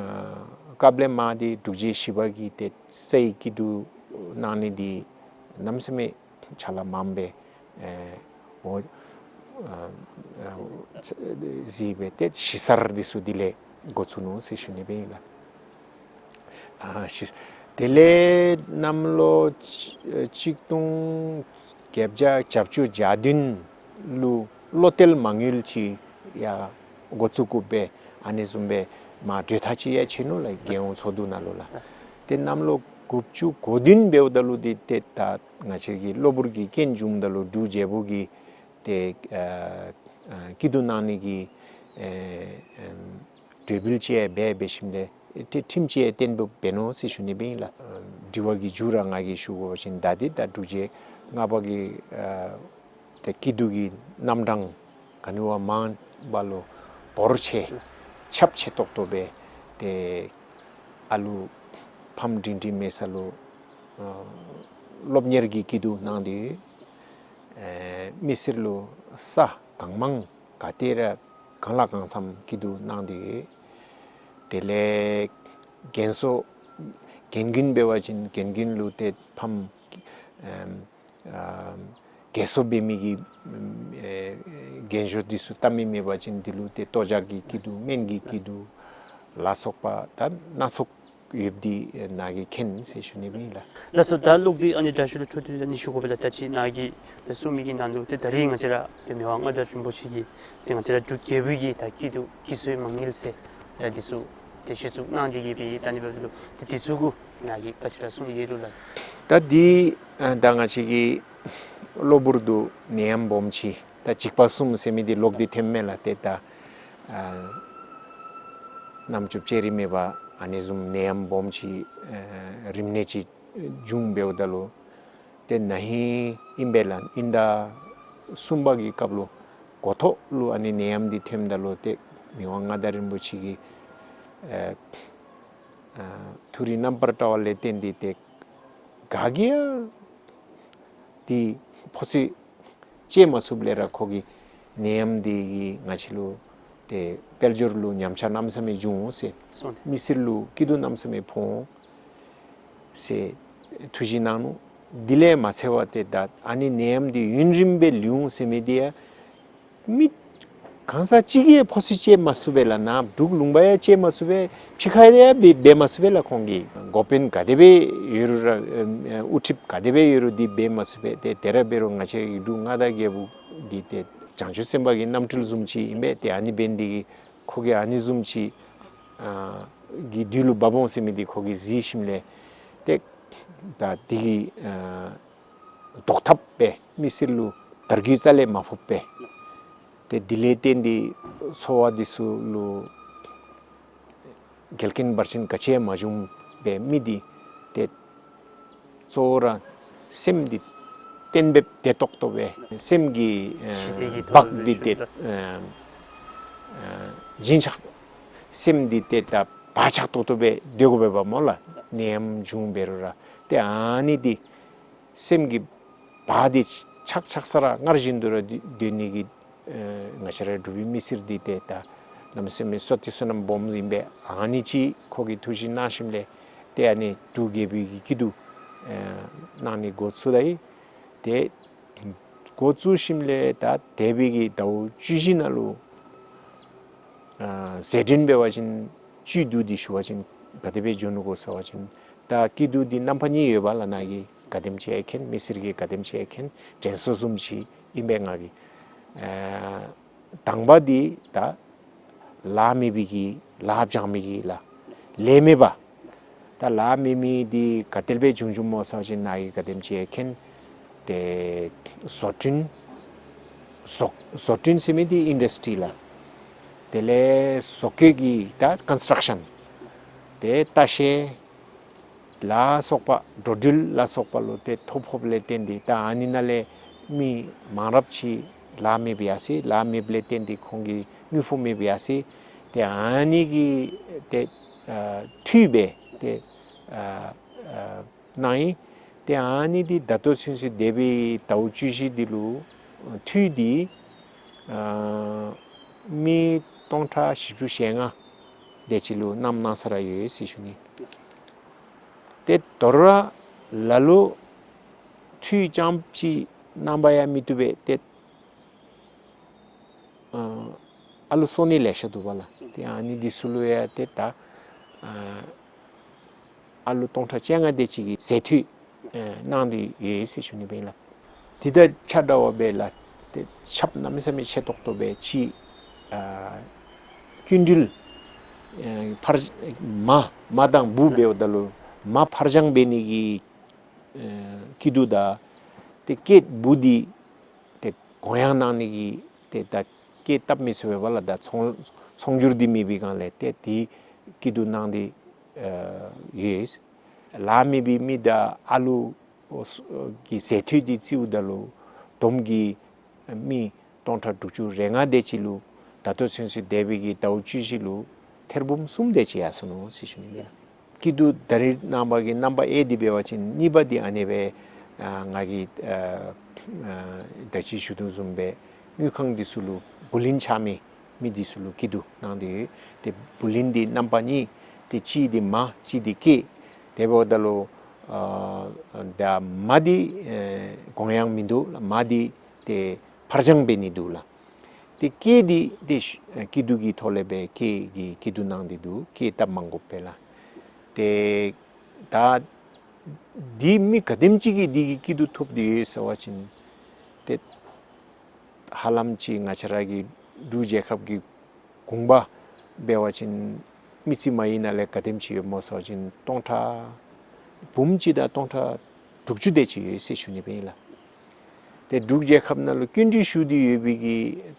སྐབས་ལས་མར་འདི་འབྲུག་རྒྱལ་བཞི་པ་གིས་ཏེ་སའི་སྐྱིད་སྡུག་གནང་ནི་འདི་གནམ་མེད་ས་མེད་ཕྱག་ལཱ་མངམ་སྦེ་ཨེ་འོ་ཨ་ཨ་གཟིགས་སྦེ་ཏེ་གཞི་གསར་འདི་ཚུ་འདི་ལས་འགོ་བཙུགས་ནུག་ཟེར་ཞུ་ནི་སྦེ་ཨིན་ལགས། ཨ་གཞི་དེ་ལས་གནམ་ལོ་གཅིག་སྟོང་བརྒྱད་བརྒྱ་བརྒྱད་ཅུ་གྱ་བདུན་ལུ་བློ་གཏད་མ་དངུལ་ཅིག་ཡང་འགོ་བཙུགས་དགོ་པས། ཨ་ནི་བཟུམ་སྦེ་མར་གྲོས་ཐག་ཅིག་ཡང་བཅད་ནུག་ལགས། རྒྱལ་ཡོངས་ཚོགས་འདུ་ནང་ལུ་ལགས། ཏེ་གནམ་ལོ་དགུ་བཅུ་གོ་བདུན་འབདཝ་ད་ལུ་འདི་ཏེ་ད་ང་བཅས་ཀྱི་གློ་བུར་གྱི་རྐྱེན་བྱུངམ་ད་ལུ་འབྲུག་རྒྱལ་པོ་གིས་ཏེ་ཨ་ཨ་སྐྱིད་སྡུག་གནང་ནི་གི་ཨེ་ཨེམ་གྲོས་འབུལ་ཅིག་ཡང་འབད་འབད་ཞིནམ་ལས་ཏེ་ཁྲིམས་ཅིག་ཡང་གཏན་འབེབས་འབད་ནུག་ཟེར་ཞུ་ནི་སྦེ་ཨིན་ལགས། དྲི་བ་གི་མཇུག་ར་ང་གིས་ཞུ་དགོ་པ་ཅིན་ད་འདི་ད་འབྲུག་རྒྱལ་ལྔ་པ་གི་ཨ་ཏེ་སྐྱིད་སྡུག་གི་རྣམ་གྲངས་ག་ནི་བ་མང་བ་ལུ་བོར་ཆེ་ཁྱབ་ཆེ་ཏོག་ཏོ་སྦེ་ཏེ་ཨ་ལུ་ཕམ་འབྲིང་འབྲིང་མེད་ས་ལུ་ཨ་སློབ་གཉེར་གྱི་སྐྱིད་སྡུག་གནང་སྟེ་ཨེ་མི་སེར་ལུ་ས་གང་མང་ག་ཏེ་ར་གང་ལ་གང་འཚམས་སྐྱིད་སྡུག་གནང་སྟེ་དེ་ལས་རྒན་གསོ་རྒན་རྒོན་འབད་བ་ཅིན་རྒན་རྒོན་ལུ་ཏེ་ཕམ་ཨེམ་ཨ་རྒས་གསོ་འབད་མི་གི་ཨེ་རྒན་གཞོན་འདི་ཚུ་ལྟ་མི་མེད་པ་ཅིན་འདི་ལུ་ཏེ་ལྟོ་འཇལ་གྱི་སྐྱིད་སྡུག་སྨན་གྱི་སྐྱིད་སྡུག་ལ་སོགས་པ་ད་སྣ་ཚོགས་ཡོདཔ་འདི་ནཱ་གིས་མཁྱེན་ཟེར་ཞུ་ནི་སྦེ་ཨིན་ལགས། ལགས་སོ། ད་ལོག་སྟེ་ཨ་ནི་དྲག་ཤོས་ལུ་འཕྲོ་མཐུད་ཨ་ནི་ཞུ་དགོ་པས་ལགས། ད་ཅི་ནཱ་གིས་ད་གསུང་མི་གི་ནང་ལུ་ཏེ་ད་རིས་ང་བཅས་ར་ཏེ་མི་དབང་མངའ་བདག་རིན་པོ་ཆེ་གིས་ཏེ་ང་བཅས་ར་འབྲུག་རྒྱལ་པོ་གི་ད་སྐྱིད་སྡུག་སྐྱིད་སོས་མ་དངུལ་ཟེར་ད་འདི་ཚུ་ཏེ་གཞི་བཙུགས་གནང་སྟེ་གི་སྦེ་ད་ཨ་ནི་འབདཝ་ད་ལུ་ཏེ་འདི་ཚུ་གུ་ནཱ་གིས་ག་ཅི་ར་གསུང་ནི་ཡོད་རུང་ལགས། ད་འདི་ཨ་ད་ང་བཅས་ཀྱི་གློ་བུར་དུ་ནད་ཡམས་སྦོམ་ཅིག་ད་འཇིགས་པ་གསུམ་ཟེར་མི་འདི་ལོག་སྟེ་ཐོནམ་མས་ལགས། ཏེ་ད་ཨ་གནམ་གྲུ་ཅིག་རིམ་པ་ཨ་ནི་བཟུམ་ནད་ཡམས་སྦོམ་ཅིག་ཨ་རིམས་ནད་ཅིག་བྱུང་འབདཝ་ད་ལུ་ཏེ་ན་ཧིང་ཨིན་པས་ལགས། དབྱིན་ཟླ་གསུམ་པ་གི་སྐབས་ལུ་འགོ་ཐོག་ལུ་ཨ་ནི་ནད་ཡམས་འདི་ཐོནམ་ད་ལུ་ཏེ་མི་དབང་མངའ་བདག་རིན་པོ་ཆེ་གིས་ཨ་ཨ་ཐུགས་རིག་རྣམ་པར་དཀྲལ་བ་ལས་བརྟེན་ཏེ་ཏེ་ག་གིས་ཡང་འདི་ཕོ་ཚོད་བཅད་མ་ཚུགསཔ་ལས་ར་ཁོ་གིས་ ནད་ཡམས་འདི་གིས་ང་བཅས་ལུ་ཏེ་དཔལ་འབྱོར་ལུ་ཉམས་ཆག་གནམ་མེད་ས་མེད་འབྱུང་འོང་ཟེར། སོང་། མི་སེར་ལུ་སྐྱིད་སྡུག་གནམ་མེད་ས་མེད་ཕོག་འོང་ཟེར་ཐུགས་བཞེད་གནང་ནུག། དེ་ལས་མ་ཚད་པར་ཏེ་ད་ཨ་ནི་ནད་ཡམས་འདི་ཡུན་རིངམོ་སྦེ་ལུས་འོང་ཟེར་མི་འདི་ཡང་མི་གང་ཟག་གཅིག་གིས་ཕོ་སི་བཅད་མ་ཚུགས་པས་ལགས། ནཱ་འབྲུག་ལུང་པ་ཡང་བཅད་མ་ཚུགས་པས། ཕྱི་ཁར་ཡང་འབད་འབད་མ་ཚུགས་པས་ལགས། ཁོང་གིས་འགོ་དཔོན་ག་དེ་སྦེ་ཡོད་རུང་ར་ཨེམ་ཨེ་དབུ་ཁྲིདཔ་ག་དེ་སྦེ་ཡོད་རུང་འདི་འབད་མ་ཚུགས་པས། ཏེ་དེ་ར་འབད་རུང་ང་བཅས་འབྲུག་མངའ་བདག་རྒྱལ་པོ་གིས་ཏེ་བྱང་ཆུབ་སེམས་དཔའ་གི་རྣམ་སྤྲུལ་བཟུམ་ཅིག་ཨིན་པས། ཏེ་ཨ་ནི་འབད་ནི་འདི་གིས་ཁོ་གིས་ཨ་ནི་བཟུམ་ཅིག་ཨ་གི་དུས་ལུ་བབ་འོང་ཟེར་མི་འདི་ཁོ་གིས་གཟིགས་ཞིནམ་ལས་ཏེ་ད་འདི་གི་ཨ་བཟློག་ཐབས་སྦེ་མི་སེར་ལུ་དར་རྒུད་རྩ་ལས་མ་ཕོགཔ་སྦེ། ཏེ་དེ་ལས་བརྟེན་ཏེ་འཚོ་བ་འདི་ཚུ་ལུ་འགལ་རྐྱེན་བར་ཆད་ག་ཅི་ཡང་མ་བྱུང་བའི་མི་འདི་ཏེ་གཙོ་བོ་ར་སེམས་འདི་གཏན་འབེབས་བདེ་ཏོག་ཏོ་སྦེ་སེམས་ཀྱི་ཞི་བདེ་ཨེ་གི་བག་ཐོག་ལུ་འདི་ཏེ་ཞུགས་ད། ཨེ་ཨེ་འཇིང་ཆགས་སེམས་འདི་ཏེ་ད་བག་ཆགས་ཏོག་ཏོ་སྦེ་སྡོད་དགོ་པས་པ་སྨོ་ལགས། ནད་ཡམས་བྱུང་འབད་རུང་ར་ཏེ་ཨ་ནི་འདི་སེམས་ཀྱི་བག་འདི་ཆགས་ཆགས་ས་ར་སྔར་བཞིན་དུ་ར་སྡོད་ནི་གི་ཨེ་ང་བཅས་ར་འབྲུག་པའི་མི་སེར་འདི་ཏེ་ད་གནམ་མེད་ས་མེད་བསོད་བདེ་བསོད་ནམས་སྦོམ་ཨིན་པས། ཨ་ནི་ཅིག་ཁོ་གིས་ཐུགས་བཞེད་གནང་ཞིནམ་ལས་ཏེ་ཨ་ནི་འབྲུག་རྒྱལ་པོའི་གི་སྐྱིད་སྡུག་ཨེ་གནང་ནི་འགོ་བཙུགས་ད་ཡི། ཏེ་འགོ་བཙུགས་ཞིནམ་ལས་ད་འདས་པའི་གི་ཟླཝ་བཅུ་བཞི་ནང་ལུ་ཨ་ཟད་གྲོན་འབད་བ་ཅིན་བཅུད་བསྡུ་སྟེ་ཞུ་བ་ཅིན་ག་དེ་སྦེ་འགྱོ་ནུག་གོ་ཟེར་བ་ཅིན་ད་སྐྱིད་སྡུག་འདི་རྣམ་པ་གཉིས་ཡོད་པ་ལགས། ནཱ་གིས་ག་དེམ་ཅིག་ཡང་མཁྱེན། མི་སེར་གྱིས་ག་དེམ་ཅིག་ཡང་མཁྱེན། དྲན་གསོ་བཟུམ་ཅིག་ཨིན་པས་ང་གིས། ཨ་དང་པ་འདི་ད་ལཱ་མེད་པའི་གི་ལཱ་སྦྱང་མི་གི་ལཱ་ལཱ་མེད་པ། ད་ལཱ་མེད་མི་འདི་ག་དེ་སྦེ་བྱུང་བྱུངམ་སྨོ་ཟེར་བ་ཅིན་ནཱ་གིས་ག་དེམ་ཅིག་ཡང་མཁྱེན། ཏེ་བཟོ་སྐྲུན་བཟོ་བཟོ་སྐྲུན་ཟེར་མི་འདི་ཨིན་ཌསི་ཊི་རི་ལགས། དེ་ལས་བཟོ་བཀོད་ཀྱི་ད་ཀོན་སི་ཊྲག་ཤཱན་ཏེ་ལྟ་བཤལ་ལ་སོགས་པ་འགྲོ་འགྲུལ་ལ་སོགས་པ་ལུ་ཏེ་ཐོ་ཕོགཔ་ལས་བརྟེན་ཏེ་ད་ཨ་ནི་ནང་ལས་མི་མང་རབས་ཅིག་ལཱ་མེདཔ་ཡར་སོ་ཡི། ལཱ་མེདཔ་ལས་བརྟེན་ཏེ་ཁོང་གི་དངུལ་ཕོགས་མེདཔ་ཡར་སོ་ཡི། ཏེ་ཨ་ནི་གི་ཏེ་ཨ་འཐུས་སྦེ་ཏེ་ཨ་ཨ་གནང་ཡི། ཏེ་ཨ་ནི་འདི་ད་ལྟོ་ཚུན་ཚོད་འདས་པའི་ཟླཝ་བཅུ་བཞི་འདི་ལུ་འཐུས་འདི་ཨ་མི་སྟོང་ཕྲག་བཞི་བཅུ་ཞེ་ལྔ་དེ་ཅིག་ལུ་གནངམ་གནང་ས་ར་ཡོད་ཟེར་ཞུ་ནི། ཏེ་དོ་རུང་ར་ལ་ལུ་འཐུས་རྐྱངམ་ཅིག་གནང་པ་ཡང་མི་བཏུབ་པས། ཏེ་ཨ་ཨ་ལུ་གསོ་ནི་ལེ་ཤ་འདུག་པ་ལགས། ཏེ་ཨ་ནི་འདི་ཚུ་ལུ་ཡང་ཏེ་ད་ཨ་ཨ་ལུ་སྟོང་ཕྲག་བཅོ་ལྔ་དེ་ཅིག་གི་ཟས་འཐུས་ཨེ་གནང་སྟེ་ཡོད་ཟེར་ཞུ་ནི་སྦེ་ཨིན་ལགས། དེ་དང་ཆ་འདྲཝ་སྦེ་ལགས་ཏེ་ཆརཔ་གནམ་མེད་ས་མེད་ཆེ་ཏོག་ཏོ་སྦེ་ཅིག་ཨ་སྐྱིན་འགྲུལ་ཨེ་ཕར་མ་མ་དང་འབུ་འབདཝ་ད་ལུ་མ་ཕར་འགྱངས་འབད་ནི་གི་ཨེ་སྐྱིད་སྡུག་དང་ཏེ་སྐྱེད་འབུ་འདི་ཏེ་གོང་ཡངས་གནང་ནི་གི་ཏེ་ད་སྐྱེད་བཏབ་མི་ཚུགས་པས་པ་ལགས། ད་ཚོང་ཚོང་སྒྱུར་འདི་མེད་པའི་སྒང་ལས་ཏེ་དེ་སྐྱིད་སྡུག་གནང་སྟེ་ཨེ་ཡོད། ལཱ་མེད་པའི་མི་དང་ཨ་ལུ་གི་ཟས་འཐུས་འདི་རྩིཝ་ད་ལུ་བསྡོམས་ཀྱིས་མི་སྟོང་ཕྲག་དྲུག་ཅུ་རེ་ལྔ་དེ་ཅིག་ལུ་ད་ལྟོ་ཚུན་ཚོད་འདས་པའི་གི་ཟླཝ་བཅུ་བཞི་ལུ་ཐེར་འབུམ་གསུམ་དེ་ཅིག་ཡར་སོ་ནུག་ཟེར་ཞུ་ནི་ཨིན། སྐྱིད་སྡུག་ད་རེས་གནང་བ་གི་རྣམ་པ་ཨེ་འདི་འབད་བ་ཅིན་གཉིས་པ་འདི་ཨ་ནི་སྦེ་ཨ་ང་གིས་ཨ་ཨ་ད་ཅི་ཞུ་དོ་བཟུམ་སྦེ་དངུལ་ཁང་འདི་ཚུ་ལུ་བུ་ལོན་ཆགས་མི་མི་འདི་ཚུ་ལུ་སྐྱིད་སྡུག་གནང་སྟེ་ཡོད། ཏེ་བུ་ལོན་འདི་རྣམ་པ་གཉིས། ཏེ་གཅིག་འདི་མ་གཅིག་འདི་སྐྱེད། དེ་འབདཝ་ད་ལུ་ཨ་ད་མ་འདི་ཨེ་གོང་ཡངས་མིན་འདུག་ལགས། མ་འདི་ཏེ་ཕར་འགྱངས་འབད་ནི་འདུག་ལགས། ཏེ་སྐྱེད་འདི་ཏེ་ཨེ་སྐྱིད་སྡུག་གི་ཐོག་ལས་སྦེ་སྐྱེད་ཀྱི་སྐྱིད་སྡུག་གནང་སྟེ་འདུག། སྐྱེད་བཏབ་མ་དགོཔ་སྦེ་ལགས། ཏེ་ད་འདི་མི་ག་དེམ་ཅིག་གིས་འདི་གི་སྐྱིད་སྡུག་ཐོབ་སྟེ་ཡོད་ཟེར་བ་ཅིན་ཏེ་ཧ་ལམ་ཅིག་ང་བཅས་ར་གི་འབྲུག་རྒྱལ་ཁབ་ཀྱི་གོང་པ་འབད་བ་ཅིན་མི་རྩིས་མ་ཡིག་ནང་ལས་ག་དེམ་ཅིག་ཡོདཔ་སྨོ་ཟེར་བ་ཅིན་སྟོང་ཕྲག་འབུམ་གཅིག་དང་སྟོང་ཕྲག་དྲུག་ཅུ་དེ་ཅིག་ཡོད་ཟེར་ཞུ་ནི་སྦེ་ཨིན་ལགས། ཏེ་འབྲུག་རྒྱལ་ཁབ་ནང་ལུ་སྐྱིན་འགྲུལ་ཞུ་སྟེ་ཡོད་པའི་གི་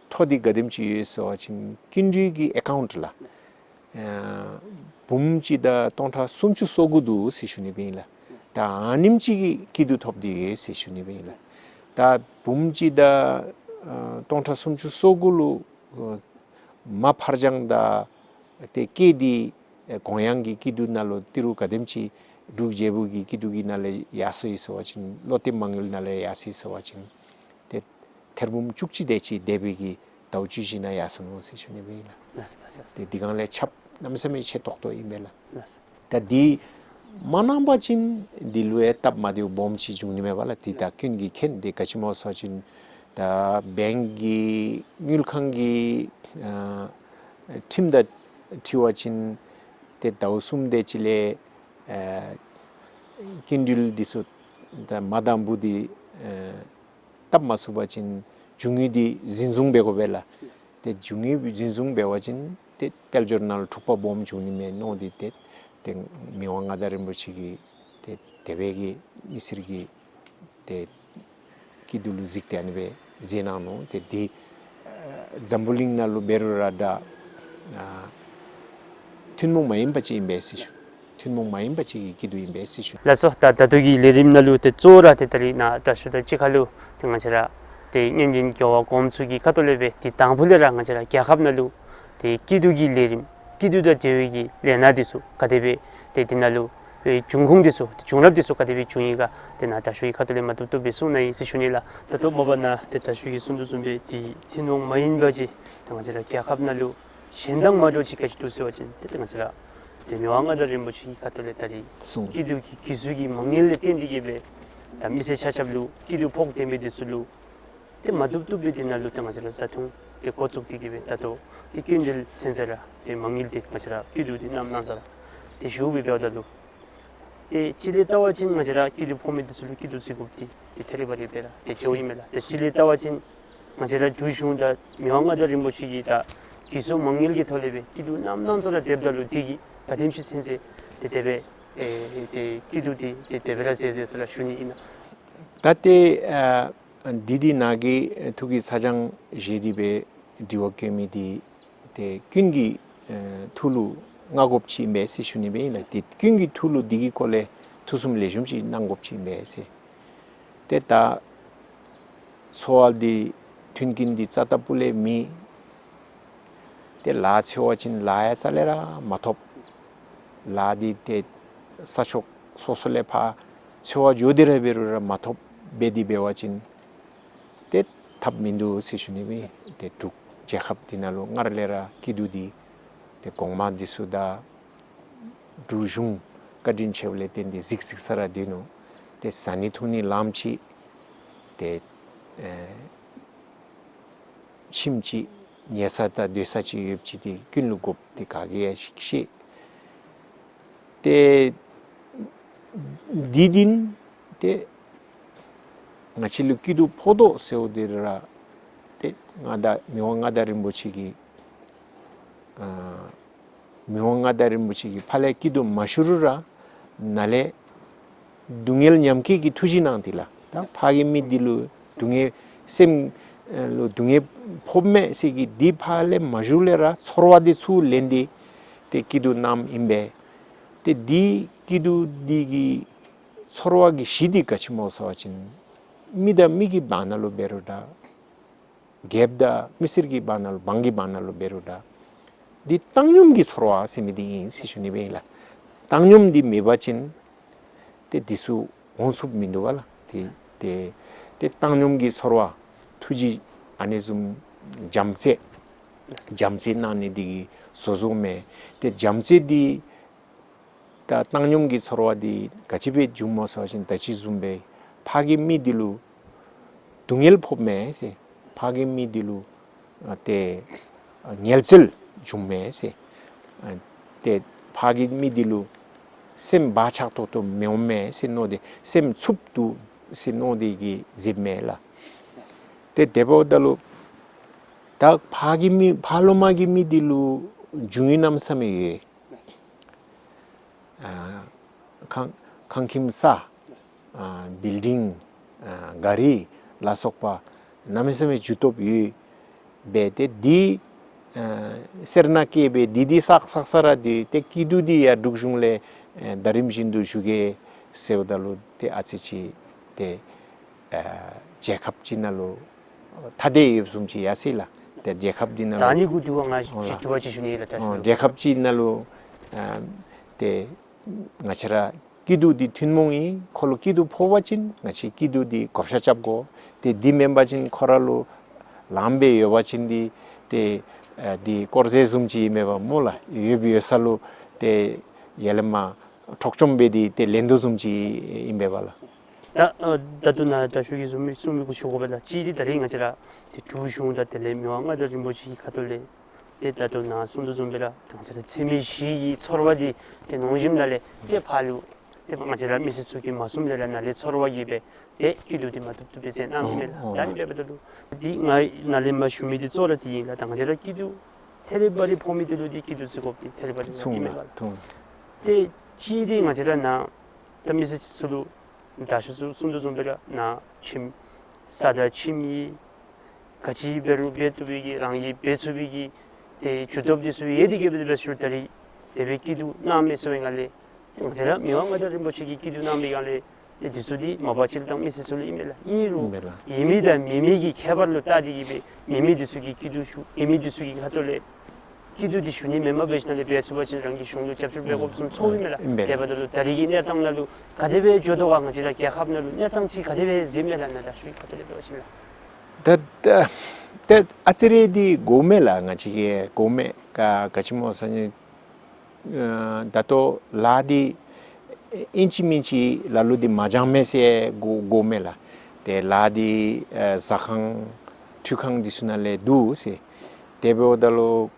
ཐོ་འདི་ག་དེམ་ཅིག་ཡོད་ཟེར་བ་ཅིན་སྐྱིན་འགྲུལ་གྱི་ཨེ་ཀའུནཊ་ལགས། ཨ་འབུམ་གཅིག་དང་སྟོང་ཕྲག་སུམ་ཅུ་སོ་དགུ་འདུག་ཟེར་ཞུ་ནི་སྦེ་ཨིན་ལགས། ད་ཨ་ནེམ་ཅིག་གིས་སྐྱིད་སྡུག་ཐོབ་སྟེ་ཡོད་ཟེར་ཞུ་ནི་སྦེ་ཨིན་ལགས། ད་འབུམ་གཅིག་དང་ཨ་སྟོང་ཕྲག་སུམ་ཅུ་སོ་དགུ་ལུ་ཨ་མ་ཕར་འགྱངས་དང་ཏེ་སྐྱེད་འདི་ཨ་གོང་ཡངས་ཀྱི་སྐྱིད་སྡུག་ནང་ལུ་ཏི་རུ་ག་དེམ་ཅིག་འབྲུག་རྒྱལ་པོ་གི་སྐྱིད་སྡུག་གི་ནང་ལས་ཡར་སོ་ཡི་ཟེར་བ་ཅིན་བློ་གཏད་མ་དངུལ་ནང་ལས་ཡར་སོ་ཡི་ཟེར་བ་ཅིན་ཏེ་ ཐེར་འབུམ་བཅུ་གཅིག་དེ་ཅིག་འདས་པའི་གི་ཟླཝ་བཅུ་བཞི་ནང་ཡར་སོ་ནུག་ཟེར་ཞུ་ནི་སྦེ་ཨིན་ལགས། ལགས་སོ་ལགས་སོ། ཏེ་དེ་སྒང་ལས་ཁྱབ་གནམ་མེད་ས་མེད་ཆེ་ཏོག་ཏོ་ཨིན་པས་ལགས། ལགས་སོ། ད་འདི་མ་གནང་པ་ཅིན་འདི་ལུ་ཡང་སྟབས་མ་བདེཝ་སྦོམ་ཅིག་འབྱུང་ནི་མས་པ་ལགས། ཏེ་ད་ཀུན་གྱིས་མཁྱེན། ཏེ་ག་ཅི་སྨོ་ཟེར་བ་ཅིན་ད་བེངཀ་གི་དངུལ་ཁང་གི་ཨ་ཁྲིམས་དང་འཁྲིལ་བ་ཅིན་ཏེ་ཟླཝ་གསུམ་དེ་ཅིག་ལས་ཨ་སྐྱིན་འགྲུལ་འདི་ཚུ་ད་མ་དང་བུ་འདི་ཨ་བཏབ་མ་ཚུགས་པ་ཅིན་རྒྱུ་དངུལ་འདི་འཛིན་བཟུང་འབད་དགོ་པས་ལགས། ཏེ་རྒྱུ་དངུལ་འཛིན་བཟུང་འབད་བ་ཅིན་ཏེ་དཔལ་འབྱོར་ནང་ལུ་འཁྲུག་པ་སྦོམ་འབྱུང་ནི་མས་མནོ་སྟེ་ཏེ་ཏེ་མི་དབང་མངའ་བདག་རིན་པོ་ཆེ་གིས་ཏེ་དེ་སྦེ་གི་མི་སེར་གྱི་ཏེ་སྐྱིད་སྡུག་ལུ་གཟིགས་ཏེ་ཨ་ནི་སྦེ་མཛད་གནང་ནུག། ཏེ་འདི་ཨ་འཛམ་བུ་གླིང་ནང་ལུ་འབད་རུང་ར་ད་ཨ་ཐུན་མོང་མ་ཡིན་པ་ཅིག་ཨིན་པས་ཟེར་ཞུ། ཐུན་མོང་མ་ཡིན་པ་ཅིག་གི་སྐྱིད་སྡུག་ཨིན་པས་ཟེར་ཞུ། ལགས་སོ། ད་ད་ལྟོ་གི་ལས་རིམ་ནང་ལུ་ཏེ་གཙོ་བོ་ར་ཏེ་ད་རིས་ནཱ་དྲག་ཤོས་དང་གཅིག་ཁར་ལུ་ཏེ་ང་བཅས་ར་ཏེ་སྔོན་བྱོན་རྒྱལ་བ་གོངམ་ཚུ་གི་ཁ་ཐུག་ལས་སྦེ་ཏེ་དང་ཕུ་ལས་ར་ང་བཅས་ར་རྒྱལ་ཁབ་ནང་ལུ་ཏེ་སྐྱིད་སྡུག་གི་ལས་རིམ་སྐྱིད་སྡུག་དང་འབྲེལ་བའི་གི་ལས་སྣ་འདི་ཚུ་ག་དེ་སྦེ་ཏེ་འདི་ནང་ལུ་ཨེ་འབྱུང་ཁུངས་འདི་ཚུ་ཏེ་བྱུང་རབས་འདི་ཚུ་ག་དེ་སྦེ་བྱུང་ཡི་ག་ཏེ་ནཱ་དྲག་ཤོས་ཀྱི་ཁ་ཐུག་ལས་མ་བཏུབ་བཏུབ་སྦེ་གསུང་གནང་ཡི་ཟེར་ཞུ་ནི་ལགས། ད་ལྟོ་མ་པ་ནཱ་ཏེ་དྲག་ཤོས་ཀྱིས་གསུང་དོ་བཟུམ་སྦེ་ཏེ་ཐུན་མོང་མ་ཡིན་པ་ཅིག་ཏེ་ང་བཅས་ར་རྒྱལ་ཁབ་ནང་ལུ་གཞན་དང་མ་འདྲཝ་ཅིག་ག་ཅི་འདུག་ཟེར་བ་ཅིན་ཏེ་ཏེ་ང་བཅས་ར་ཏེ་མི་དབང་མངའ་བདག་རིན་པོ་ཆེ་གི་ཁ་ཐུག་ལས་ད་རིས་གསུང་སྐྱིད་སྡུག་གི་གི་ཟུག་གི་མ་དངུལ་ལས་བརྟེན་ཏེ་གིས་སྦེ་ད་མི་སེར་ཆ་ཁྱབ་ལུ་སྐྱིད་སྡུག་ཕོག་སྟེ་མི་འདི་ཚུ་ལུ་ཏེ་མ་བཏུབ་བཏུབ་སྦེ་འདི་ནང་ལུ་ཏེ་ང་བཅས་ར་བཟའ་འཐུང་ཏེ་འགོ་བཙུགས་ཏེ་གིས་སྦེ་ད་ལྟོ་ཏེ་སྐྱིན་འགྲུལ་ཚུན་ཚོད་ར་ཏེ་མ་དངུལ་འདི་ང་བཅས་ར་སྐྱིད་སྡུག་འདི་བསྣམས་གནང་ས་ར་ཏེ་ཞུ་སྦེ་འབདཝ་ད་ལུ་ཏེ་གཅིག་ལས་བལྟ་བ་ཅིན་ང་བཅས་ར་སྐྱིད་སྡུག་ཕོག་མི་འདི་ཚུ་ལུ་སྐྱིད་སྡུག་གཟིགས་དགོཔ་འདི་ཏེ་ཐད་རི་བ་རི་སྦེ་ར་ཏེ་ཆེཝ་ཨིན་མས་ལགས། ཏེ་གཅིག་ལས་བལྟ་བ་ཅིན་ང་བཅས་ར་འབྲུག་གཞུང་དང་མི་དབང་མངའ་བདག་རིན་པོ་ཆེ་གིས་ད་གི་ཟུག་མ་དངུལ་གྱི་ཐོག་ལས་སྦེ་སྐྱིད་སྡུག་བསྣམས་གནང་ས་ར་དེ་འབདཝ་ད་ལུ་དེ་གིས་ག་དེམ་ཅིག་ཚུན་ཚོད་ཏེ་དེ་སྦེ་ཨེ་ཏེ་སྐྱིད་སྡུག་འདི་ཏེ་དེ་སྦེ་ར་ཟད་ཟད་ས་ར་ཞུ་ནི་ཨིན་ལགས། ད་ཏེ་ཨ་འདི་འདི་ནཱ་གི་ཐུགས་ཀྱི་ཚ་གྱང་བཞེས་ཏེ་སྦེ་དྲི་བ་བཀོད་མི་འདི་ཏེ་ཀུན་གྱི་ཨེ་ཐུགས་ལུ་མངའ་དགོཔ་ཅིག་ཨིན་པས་ཟེར་ཞུ་ནི་སྦེ་ཨིན་ལགས། ཏེ་ཀུན་གྱི་ཐུགས་ལུ་འདི་གི་སྐོར་ལས་ཐུགས་བསམ་ལེགས་ཤོམ་ཅིག་གནང་དགོཔ་ཅིག་ཨིན་པས་ཟེར། ཏེ་ད་འཚོ་བ་འདི་མཐུན་རྐྱེན་འདི་རྩ་ལྟ་བུ་ལས་མེད། ཏེ་ལཱ་འཚོལ་བ་ཅིན་ལཱ་ཡང་རྩ་ལས་ར་མ་ཐོབ། ལཱ་འདི་ཏེ་ས་ཕྱོགས་སོ་སོ་ལས་ཕར་འཚོལ་བར་འགྱོ་སྟེ་ར་འབད་རུང་ར་མ་ཐོབ་འབད་དེ་འབད་བ་ཅིན་ཏེ་ཐབས་མིན་འདུག་ཟེར་ཞུ་ནི་སྦེ། ཏེ་འབྲུག་རྒྱལ་ཁབ་འདི་ནང་ལུ་སྔར་ལས་ར་སྐྱིད་སྡུག་འདི་ཏེ་གོང་མ་འདི་ཚུ་དང་འབྲུག་གཞུང་བཀའ་དྲིན་ཆེ་བ་ལས་བརྟེན་ཏེ་གཟིགས་གཟིགས་ས་ར་སྡོད་ནུག། ཏེ་བཟའ་ནི་འཐུང་ནི་ལངམ་ཅིག་ཏེ་ཨེ་ཁྱིམ་ཅིག་ཉལ་ས་དང་སྡོད་ས་ཅིག་ཡོདཔ་ཅིག་འདི་ཀུན་ལུ་དགོཔ་འདི་ག་གིས་ཡང་ཤེས། ཏེ་འདི་འདི་ཏེ་ང་བཅས་ལུ་སྐྱིད་སྡུག་ཕོག་དོ་ཟེརཝ་འདི་ར་ཏེ་མངའ་བདག་མི་དབང་མངའ་བདག་རིན་པོ་ཆེ་གིས་ཨ་མི་དབང་མངའ་བདག་རིན་པོ་ཆེ་གིས་ཕར་ལས་སྐྱིད་སྡུག་མ་ཞུ་རུང་ར་ནཱ་ལས་སྡུག་བསྔལ་མཉམ་སྐྱེད་ཀྱི་ཐུགས་བཞེད་གནང་སྟེ་ལགས། ད་ཕར་གྱི་མི་འདི་ལུ་སྡུག་བསྔལ་སེམས་ལུ་སྡུག་བསྔལ་ཕོགཔ་མས་ཟེར་གྱི་འདི་ཕར་ལས་མ་ཞུཝ་ལས་ར་ཚོར་བ་འདི་ཚུར་ལེན་ཏེ་ཏེ་སྐྱིད་སྡུག་གནངམ་ཨིན་པས། ཏེ་འདི་སྐྱིད་སྡུག་འདི་གི་ཚོར་བ་གི་གཞི་འདི་ག་ཅི་སྨོ་ཟེར་བ་ཅིན་མི་དང་མི་གི་བར་ན་ལུ་འབད་རུང་ར་རྒྱལཔོ་དང་མི་སེར་གྱི་བར་ན་ལུ་འབངས་ཀྱི་བར་ན་ལུ་འབད་རུང་ར་འདི་བཏང་སྙོམས་ཀྱི་ཚོར་བ་ཟེར་མི་འདི་ཨིན་ཟེར་ཞུ་ནི་སྦེ་ཨིན་ལགས། བཏང་སྙོམས་འདི་མེད་པ་ཅིན་ཏེ་འདི་ཚུ་འོང་ཚུགསཔ་མིན་འདུག་པ་ལགས། ཏེ་ཏེ་ཏེ་བཏང་སྙོམས་ཀྱི་ཚོར་བ་ཐུགས་རྗེ་ཨ་ནི་བཟུམ་བྱམས་བརྩེ་བྱམས་བརྩེ་གནང་ནི་འདི་གིས་བཟོ་བཟོཝ་མས། ཏེ་བྱམས་བརྩེ་འདི་ད་བཏང་སྙོམས་ཀྱི་ཚོར་བ་འདི་ག་ཅི་སྦེ་འབྱུངམ་སྨོ་ཟེར་བ་ཅིན་ད་ཅི་བཟུམ་སྦེ་ཕར་གྱི་མི་འདི་ལུ་སྡུག་བསྔལ་ཕོགཔ་མས་ཟེར། ཕར་གྱི་མི་འདི་ལུ་ཨ་ཏེ་ཨ་ངལ་རྩོལ་འབྱུངམ་མས་ཟེར། ཨ་ཏེ་ཕར་གྱི་མི་འདི་ལུ་སེམས་བག་ཆགས་ཏོག་ཏོ་མི་འོང་མས་ཟེར་མནོ་སྟེ་སེམས་འཚུབ་འདུག་ཟེར་མནོ་སྟེ་གིས་མཛདཔ་མས་ལགས། ཏེ་དེ་འབདཝ་ད་ལུ་ད་ཕར་གྱི་མི་ཕར་ལོགས་མ་གི་མི་འདི་ལུ་འབྱུང་ཡོད་གནམ་མེད་ས་མེད་ཡོད། ཨ་ཁང་ཁང་ཁྱིམ་ས་ཨ་བིལ་ཌིང་ཨ་ག་རི་ལ་སོགས་པ་གནམ་མེད་ས་མེད་འགྱོ་ཐོབ་ཡོད་པས། ཏེ་འདི་ཨ་སེར་སྣ་བསྐྱེད་སྦེ་འདི་འདི་བསགས་བསགས་ས་ར་འདི་ཏེ་སྐྱིད་སྡུག་འདི་ཡང་འབྲུག་གཞུང་ལས་ཨ་ཟླ་རིམ་བཞིན་དུ་ཞུ་གེ་ཟེརཝ་ད་ལུ་ཏེ་ཨ་ཙི་ཅིག་ཏེ་ཨ་རྒྱལ་ཁབ་ཅིག་ནང་ལུ་ཐ་དད་ཡོདཔ་བཟུམ་ཅིག་ཡར་སོ་ཡི་ལགས། ཏེ་རྒྱལ་ཁབ་འདི་ནང་ད་ལུ་ཨ་ནི་གུ་དྲི་བ་ང་འོང་ལགས། དྲི་བ་ཅིག་ཞུ་ནི་ལགས། ད་ཨོ་ཞུ་རྒྱལ་ཁབ་ཅིག་ནང་ལུ་ཨ་ཏེ་ང་བཅས་ར་ སྐྱིད་སྡུག་འདི་ཐུན་མོང་ཨིན། ཁོ་ལུ་སྐྱིད་སྡུག་ཕོག་པ་ཅིན་ང་བཅས་སྐྱིད་སྡུག་འདི་བགོ་བཤའ་རྐྱབ་དགོ། ཏེ་འདི་མེན་པ་ཅིན་ཁོ་ར་ལུ་ལངམ་སྦེ་ཡོད་པ་ཅིན་འདི་ཏེ་ཨ་འདི་དཀོར་ཟས་བཟུམ་ཅིག་ཨིན་མས་པ་སྨོ་ལགས། ཡོདཔ་ཡོད་ས་ལུ་ཏེ་ཡར་ལས་མར་འཕྲོག་བཅོམ་འབད་དེ་ཏེ་ལེན་དོ་བཟུམ་ཅིག་ཨིན་པས་པ་ལགས། ད་ཨ་ད་ལྟོ་ནཱ་དྲག་ཤོས་ཀྱིས་གསུངས་མི་གསུངས་མི་གུ་ཞུ་དགོ་པས་ལགས། གཅིག་འདི་ད་རིས་ང་བཅས་ར་ཏེ་འབྲུག་གཞུང་དང་དེ་ལས་མི་དབང་མངའ་བདག་རིན་པོ་ཆེ་གི་ཁ་ཐུག་ལས་ཏེ་ད་ལྟོ་ནཱ་གསུངས་དོ་བཟུམ་སྦེ་ར་ད་ང་བཅས་ར་ཚེ་མེད་བཞི་གི་ཚོར་བ་འདི་ཏེ་ནོར་ཞིནམ་ལས་ཏེ་ཕར་ལུ་ཏེ་ང་བཅས་ར་མི་སེར་ཚུ་གིས་མ་བཟུངམ་ལས་ར་ནཱ་ལས་ཚོར་བ་གིས་སྦེ་ཏེ་སྐྱིད་སྡུག་འདི་མ་བཏུབ་བཏུབ་སྦེ་བཟོ་གནངམ་ཨིན་མས་ལགས། ཨོ་ད་ཨ་ནི་འབདཝ་ད་ལུ་འདི་ང་ནཱ་ལས་མར་ཞུ་མི་འདི་གཙོ་བོ་ར་འདི་ཨིན་ལགས། ད་ང་བཅས་ར་སྐྱིད་སྡུག་ཐེ་རི་བ་རི་ཕོག་མི་འདི་ལུ་འདི་སྐྱིད་སྡུག་ཟེར་དགོཔ་འདི་ཐེ་རི་བ་རི་ཨིན་མས་ལགས། ཐུང་། ཏེ་གཅིག་འདི་ང་བཅས་ར་ནཱ་ད་མི་སེར་ཚུ་ལུ་དྲག་ཤོས་ཚུ་གསུངས་དོ་བཟུམ་སྦེ་ར་ནཱ་ཁྱིམ་ས་དང་ཁྱིམ་གྱི་ག་ཅི་འབད་རུང་འབད་བཏུབ་པའི་གི་རང་གིས་འབད་ཚུགས་པའི་གི་ཏེ་གྱུར་ཏོག་འདི་ཚུ་ཡོད་དེ་གིས་སྦེ་འབད་ཞུ་ད་རིས་དེ་སྦེ་སྐྱིད་སྡུག་གནང་མི་ཚུ་ཡོད་ནང་ལས་ཏེ་ང་བཅས་ར་མི་དབང་མངའ་བདག་རིན་པོ་ཆེ་གིས་སྐྱིད་སྡུག་གནང་མི་ཡོད་ནང་ལས་ཏེ་འདི་ཚུ་འདི་མ་པ་སྤྱིར་བཏང་མི་སེར་ཚུ་ལུ་ཨིན་མས་ལགས། ཨིན་རུང་ཨིན་མས་ལགས། ཡོད་མི་དང་མེད་མི་གི་ཁྱད་པར་ལུ་བལྟ་སྟེ་གིས་སྦེ་ཡོད་མི་འདི་ཚུ་གིས་སྐྱིད་སྡུག་ཞུ། ཡོད་མི་འདི་ཚུ་གི་ཁ་ཐུག་ལས་སྐྱིད་སྡུག་འདི་ཞུ་ནི་མེནམ་འབད་ཞིནམ་ལས་འབད་ཚུགས་པ་ཅིན་རང་གིས་གཞུང་ལུ་སྐྱབས་བཅོལ་འབད་དགོཔ་བཟུམ་ཚོརཝ་ཨིན་མས་ལགས། ཨིན་པས། དེ་འབདཝ་ད་ལུ་ད་རིས་ཀྱི་གནས་སྟངས་ནང་ལུ་ག་དེ་སྦེ་འགྱོ་དོ་ག། ང་བཅས་ར་རྒྱལ་ཁབ་ནང་ལུ་གནས་སྟངས་ཅིག་ག་དེ་སྦེ་གཟིགསཝ་མས་ལགས། ནཱ་དྲག་ཤོས་ཁ་ཐུག་ལས་འབད་བ་ཅིན་ལགས། ད་ད་ད་ཨ་ཙི་རེ་འདི་དགོ་མས་ལགས། ང་བཅས་ཀྱིས་དགོ་མས། ག་ག་ཅི་སྨོ་ཟེར་ན་ཨ་ད་ལྟོ་ལཱ་འདི་ཨིན་ཅི་མིན་ཅི་ལ་ལུ་འདི་མ་འགྱངམ་མས་ཟེར་དགོ་དགོ་མས་ལགས། ཏེ་ལཱ་འདི་ཨ་ཟ་ཁང་འཐུས་ཁང་འདི་ཚུ་ནང་ལས་འདུག་ཟེར། དེ་འབདཝ་ད་ལུ་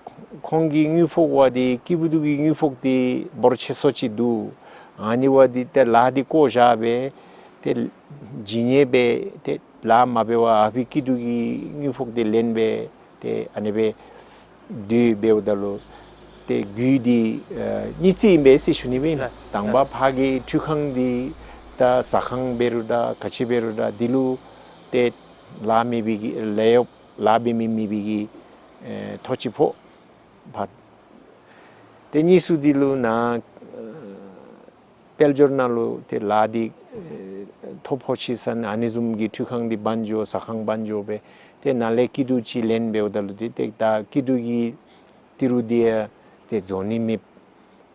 ཁོང་གི་དངུལ་ཕོགས་བ་འདི་སྐྱིད་སྡུག་གི་དངུལ་ཕོགས་འདི་འབོར་ཆེ་སུ་ཅིག་འདུག། ཨ་ནི་བ་འདི་ཏེ་ལཱ་འདི་བཀོ་བཞག་སྦེ་ཏེ་ཇི་ནི་སྦེ་ཏེ་ལཱ་མ་འབད་བར་ཨ་ཕི་སྐྱིད་སྡུག་གི་དངུལ་ཕོགས་འདི་ལེན་སྦེ་ཏེ་ཨ་ནི་སྦེ་སྡོད་འབདཝ་ད་ལུ་ཏེ་རྒུད་འདི་ཨ་གཉིས་ཅིག་ཨིན་པས་ཟེར་ཞུ་ནི་སྦེ་ཨིན། ལགས། དང་པ་ལགས། ཕར་གི་འཐུས་ཁང་འདི་ད་ཟ་ཁང་འབད་རུང་ད་ག་ཅི་འབད་རུང་ད་འདི་ལུ་ཏེ་ལཱ་མེད་པའི་གི་ལཱ་གཡོག་ལཱ་འབད་མི་མེད་པའི་གི་ཨེ་ཐོ་ཅིག་ཕོག་ཕར། ཏེ་གཉིས་སུ་འདི་ལུ་ནཱ་ཨེ་དཔལ་འབྱོར་ནང་ལུ་ཏེ་ལཱ་འདི་ཨེ་ཐོ་ཕོག་ཅི་ཟེར་ན་ཨ་ནི་བཟུམ་གྱི་འཐུས་ཁང་འདི་བན་འགྱོ་ཟ་ཁང་བན་འགྱོ་སྦེ་ཏེ་ནཱ་ལས་སྐྱིད་སྡུག་ཅིག་ལེན་འབདཝ་ད་ལུ་ཏེ་ཏེ་ད་སྐྱིད་སྡུག་གི་ཏི་རུ་འདི་ཡང་ཏེ་བཟོ་ནི་མེད་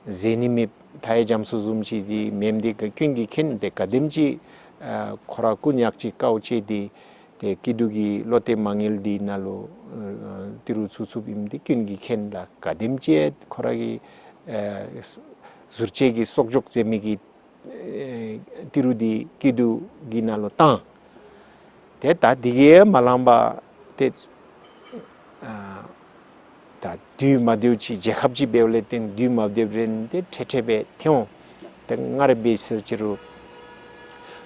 ཟ་ནི་མེད་མཐའ་ཡང་འཇམ་སུ་བཟུམ་ཅིག་འདི་མེནམ་འདི་ག་ཀུན་གྱིས་མཁྱེན། ཏེ་ག་དེམ་ཅིག་ཨ་ཁོ་ར་སྐུ་ཉག་གཅིག་དཀའཝ་སྤྱད་དེ་ཏེ་སྐྱིད་སྡུག་གི་བློ་གཏད་མ་དངུལ་འདི་ནང་ལུ་ཨ་ཏི་རུ་ཚུད་ཚུདཔ་ཨིནམ་འདི་ཀུན་གྱིས་མཁྱེན་ལགས། ག་དེམ་ཅིག་ཁོ་ར་གི་ཨ་ཟུར་བཅད་ཀྱི་གསོག་འཇོག་མཛད་མི་གི་ཨེ་ཏི་རུ་འདི་སྐྱིད་སྡུག་གི་ནང་ལུ་བཏང་། ཏེ་ད་འདི་གིས་མ་ལང་པར་ཏེ་ཨ་ད་དུས་མ་བདེཝ་ཅིག་རྒྱལ་ཁབ་ཅིག་འབདཝ་ལས་བརྟེན་དུས་མ་བདེཝ་རན་ཏེ་འཕྲལ་འཕྲལ་སྦེ་ཐོན་འོང་། ཏེ་སྔར་འབད་ཟེར་ཅི་རུང་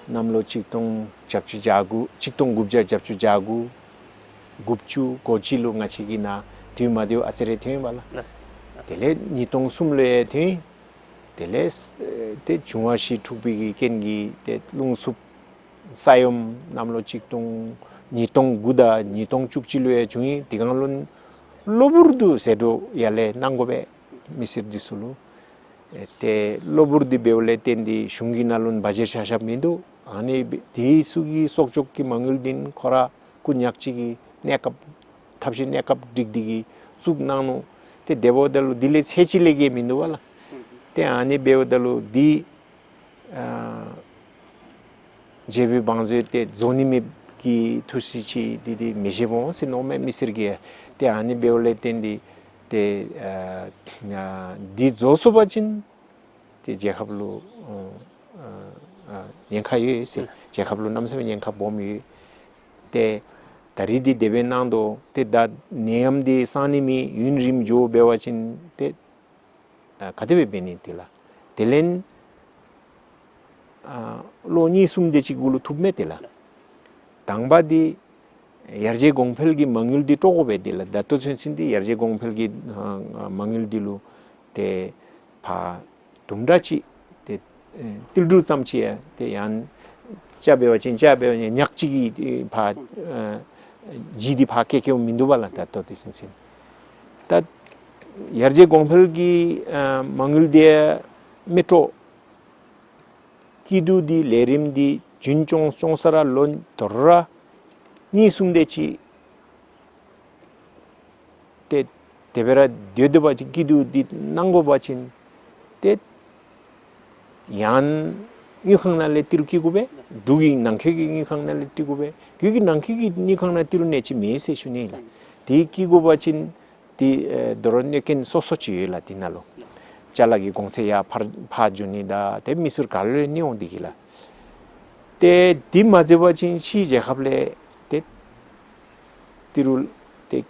གནམ་ལོ་གཅིག་སྟོང་བརྒྱད་ཅུ་གྱ་དགུ་གཅིག་སྟོང་དགུ་བརྒྱ་བརྒྱད་ཅུ་གྱ་དགུ་དགུ་བཅུ་གོ་གཅིག་ལུ་ང་བཅས་ཀྱི་ནཱ་དུས་མ་བདེཝ་ཨ་ཙི་རེ་ཐོན་པ་ལགས། ལགས། དེ་ལས་ཉིས་སྟོང་གསུམ་ལུ་ཡང་ཐོན། དེ་ལས་ཏེ་འབྱུང་བ་བཞི་འཁྲུགས་པའི་གི་རྐྱེན་གྱིས་ཏེ་རླུང་འཚུབ་ས་ཡོམ་གནམ་ལོ་གཅིག་སྟོང་ཉིས་སྟོང་དགུ་དང་ཉིས་སྟོང་བཅུ་གཅིག་ལུ་ཡང་བྱུང་ཡི། དེ་སྒང་ལུ་གློ་བུར་དུ་ཟད་འགྲོ་ཡར་ལས་གནང་དགོ་པས་མི་སེར་འདི་ཚུ་ལུ། ཨེ་ཏེ་གློ་བུར་འདི་འབདཝ་ལས་བརྟེན་ཏེ་གཞུང་གི་ནང་ལུ་བ་ཇེཊ་བཞག་བཞགཔ་མིན་འདུག། ཨ་ནི་འདི་ཚུ་གི་གསོག་འཇོག་གི་མ་དངུལ་འདི་ཁོ་ར་སྐུ་ཉག་གཅིག་གིས་གནས་སྐབས་ཐབས་ཤེས་གནས་སྐབས་སྒྲིག་སྟེ་གིས་བཙུགས་གནང་ནུག། ཏེ་དེ་འབདཝ་ད་ལུ་འདི་ལས་ཚད་ཅིག་ལས་བརྒལ་མིན་འདུག་པ་ལགས། ཏེ་ཨ་ནི་འབདཝ་ད་ལུ་འདི་ཨ་རྒྱལ་པོའི་བང་མཛོད་ཏེ་རྫོགས་ནི་མེདཔ་གི་ཐུགས་བཞེད་ཅིག་འདི་འདི་མི་བཞེས་འོང་ཟེར་མནོཝ་མས་མི་སེར་གྱིས། ཏེ་ཨ་ནི་འབདཝ་ལས་བརྟེན་ཏེ་ཏེ་ཨ་འདི་རྫོགས་སོང་པ་ཅིན་ཏེ་རྒྱལ་ཁབ་ལུ་ཨ་ཨ་ཉེན་ཁ་ཡོད་ཟེར། རྒྱལ་ཁབ་ལུ་གནམ་མེད་ས་མེད་ཉེན་ཁ་སྦོམ་ཡོད། ཏེ་ད་རིས་འདི་དེ་སྦེ་གནང་དོ། ཏེ་ད་ནད་ཡམས་འདི་སངས་ནི་མེད། ཡུན་རིངམོ་འགྱོ་འབད་བ་ཅིན་ཏེ་ཨ་ག་དེ་སྦེ་འབད་ནི་དེ་ལགས། དེ་ལས་ཨ་ལོ་གཉིས་གསུམ་དེ་ཅིག་གུ་ལུ་ཐུབ་མས་དེ་ལགས། དང་པ་འདི་ཡར་རྒྱས་གོང་འཕེལ་གྱི་མ་དངུལ་འདི་སྤྲོད་དགོ་པས་དེ་ལགས། ད་ལྟོ་ཚུན་ཚོད་འདི་ཡར་རྒྱས་གོང་འཕེལ་གྱི་ཨ་མ་དངུལ་འདི་ལུ་ཏེ་ཕར་དུམ་གྲ་ཅིག་ཏེ་ཨེ་ཏིལ་འབྲུ་ཙམ་ཅིག་ཡང་ཏེ་ཡང་ཅ་འབད་བ་ཅིན་ཅ་འབད་བ་ཅིན་ཉག་གཅིག་གི་ཨེ་ཕར་ཨེ་ཇི་འདི་ཕར་བཀལ་བཀལཝ་མིན་འདུག་པ་ལགས། ད་ལྟོ་འདི་ཚུན་ཚོད་ད་ཡར་རྒྱས་གོང་འཕེལ་གྱི་ཨ་མ་དངུལ་འདི་མི་སྤྲོད། སྐྱིད་སྡུག་འདི་ལས་རིམ་འདི་རྒྱུན་སྐྱོང་སྐྱོང་ས་ར་ལོ་དོ་རུང་ར་གཉིས་གསུམ་དེ་ཅིག་ཏེ་དེ་སྦེ་ར་སྡོད་སྡོད་པ་ཅིན་སྐྱིད་སྡུག་འདི་གནང་དགོ་པ་ཅིན་ཏེ་ ཡང་དངུལ་ཁང་ནང་ལས་ཏི་རུ་བསྐྱི་དགོ་པས། འབྲུག་གི་ནང་འཁོད་ཀྱི་དངུལ་ཁང་ནང་ལས་བསྐྱི་དགོ་པས། བོད་ཀྱི་ནང་འཁོད་ཀྱི་དངུལ་ཁང་ནང་ཏི་རུ་གནས་ཅི་མེད་ཟེར་ཞུ་ནི་ལགས། དེ་བསྐྱི་དགོ་པ་ཅིན་དེ་ཨེ་དོ་རུང་གནོད་རྐྱེན་སོ་སོ་ཅིག་ཡོད་ལགས། དེ་ནང་ལུ་ཅ་ལ་གི་གོང་ཚད་ཡར་འཕར་འཕར་འགྱོ་ནི་དང་དེ་མི་སེར་ག་ལུ་ཡང་གནོད་འོང་དེ་གིས་ལགས། ཏེ་དེ་མ་ཟད་པ་ཅིན་ཕྱིའི་རྒྱལ་ཁབ་ལས་ཏེ་ཏི་རུ་ཏེ་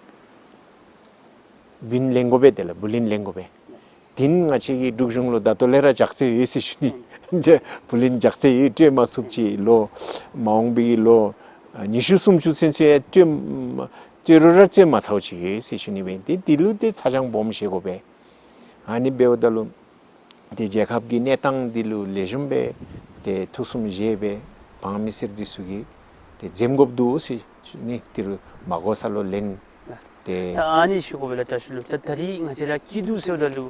བུན་ལེན་དགོ་པས། དེ་ལགས་བུ་ལོན་ལེན་དགོ་པས། དེ་ང་བཅས་ཀྱི་འབྲུག་གཞུང་ལུ་ད་ལྟོ་ལས་ར་ཇག་རྩི་ཡོད་ཟེར་ཞུ་ནི། བུ་ལོན་ཇག་རྩི་ཡོད། སྤྲོད་མ་ཚུགསཔ་ཅིག་ལོ་མ་འོངས་པའི་ལོ་ཉི་ཤུ་སུམ་ཅུ་ཚུན་ཚོད་སྤྲོད་སྤྲོད་རུང་ར་སྤྲོད་མ་ཚརཝ་ཅིག་ཡོད་ཟེར་ཞུ་ནི་སྦེ། ཏེ་དེ་ལུ་ཏེ་ཚ་གྱང་སྦོམ་བཞེས་དགོ་པས། ཨ་ནི་འབདཝ་ད་ལུ་ཏེ་རྒྱལ་ཁབ་ཀྱི་གནས་སྟངས་འདི་ལུ་ལེགས་ཤོམ་སྦེ་ཏེ་ཐུགས་བསམ་བཞེས་སྦེ་འབངས་མི་སེར་འདི་ཚུ་གིས་ཏེ་འཛེམ་དགོཔ་འདུག་ཟེར་ཞུ་ནི། ཏི་རུ་མ་དགོ་ས་ལུ་ལེན། ཏེ་ད་ཨ་ནི་ཞུ་དགོ་པས་ལགས་དྲག་ཤོས་ལུ། ད་ད་རིས་ང་བཅས་ར་སྐྱིད་སྡུག་ཟེརཝ་ད་ལུ་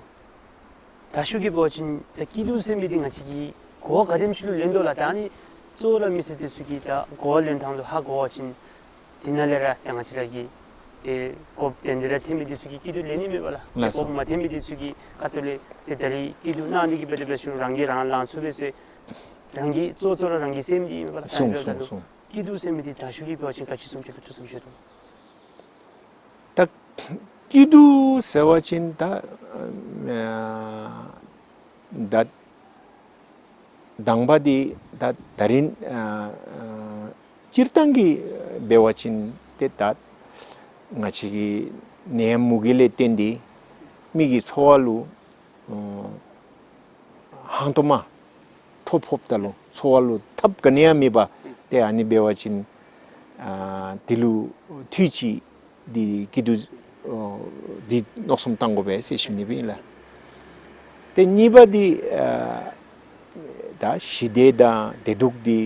དྲག་ཤོས་ཀྱིས་འབད་བ་ཅིན་ད་སྐྱིད་སྡུག་ཟེར་མི་འདི་ང་བཅས་ཀྱིས་གོ་བ་ག་དེམ་ཅིག་ལུ་ལེན་དོ་ལགས། ད་ཨ་ནི་གཙོ་བོ་ར་མི་སེར་འདི་ཚུ་གིས་ད་གོ་བ་ལེན་ཐངས་ལུ་ཧ་གོ་བ་ཅིན་དེ་ནང་ལས་ར་ད་ང་བཅས་ར་གི་ཏེ་དགོཔ་དེ་འདི་ར་འཐོན་མི་འདི་ཚུ་གིས་སྐྱིད་སྡུག་ལེན་ནི་མས་པ་ལགས། ལགས་སོ། དགོཔ་མ་འཐོན་མི་འདི་ཚུ་གི་ཁ་ཐུག་ལས་ཏེ་ད་རིས་སྐྱིད་སྡུག་གནང་སྟེ་གིས་འབད་དེ་འབད་ཞིནམ་རང་གིས་རང་ལང་ཚུགས་པས་ཟེར། རང་གི་གཙོ་གཙོ་ར་རང་གིས་སེམས་འདི་ཨིན་མས་པ་ལགས། གསུངས་ད་རེས་སོང་ད་ལུ་གསུངས། སྐྱིད་སྡུག་ཟེར་མི་འདི་དྲག་ཤོས་ཀྱིས་འབད་བ་ཅིན་ག་ཅི་བཟུམ་ཅིག་སྦེ་ཐུགས་བསམ་བཞེས་དོ། ད་སྐྱིད་སྡུག་ཟེར་བ་ཅིན་ད་ཨ་ད་དང་པ་འདི་ད་ད་རིས་ཨ་ཨ་སྤྱིར་བཏང་གི་འབད་བ་ཅིན་ཏེ་ད་ང་བཅས་ཀྱི་ནད་ཡམས་མུ་གེ་ལས་བརྟེན་ཏེ་མི་གི་འཚོ་བ་ལུ་ཨ་ཧང་སྟོང་མ་ཐོ་ཕོགཔ་ད་ལུ་འཚོ་བ་ལུ་ཐབས་ག་ནི་ཡང་མེད་པ་ཏེ་ཨ་ནི་འབད་བ་ཅིན་ཨ་དེ་ལུ་ཐུགས་རྗེ་འདི་སྐྱིད་སྡུག་ཨོ་འདི་མནོ་བསམ་བཏང་དགོ་པས་ཟེར་ཞུ་ནི་སྦེ་ཨིན་ལགས། ཏེ་གཉིས་པ་འདི་ཨ་ད་ཞི་བདེ་དང་བདེ་སྡུག་འདི་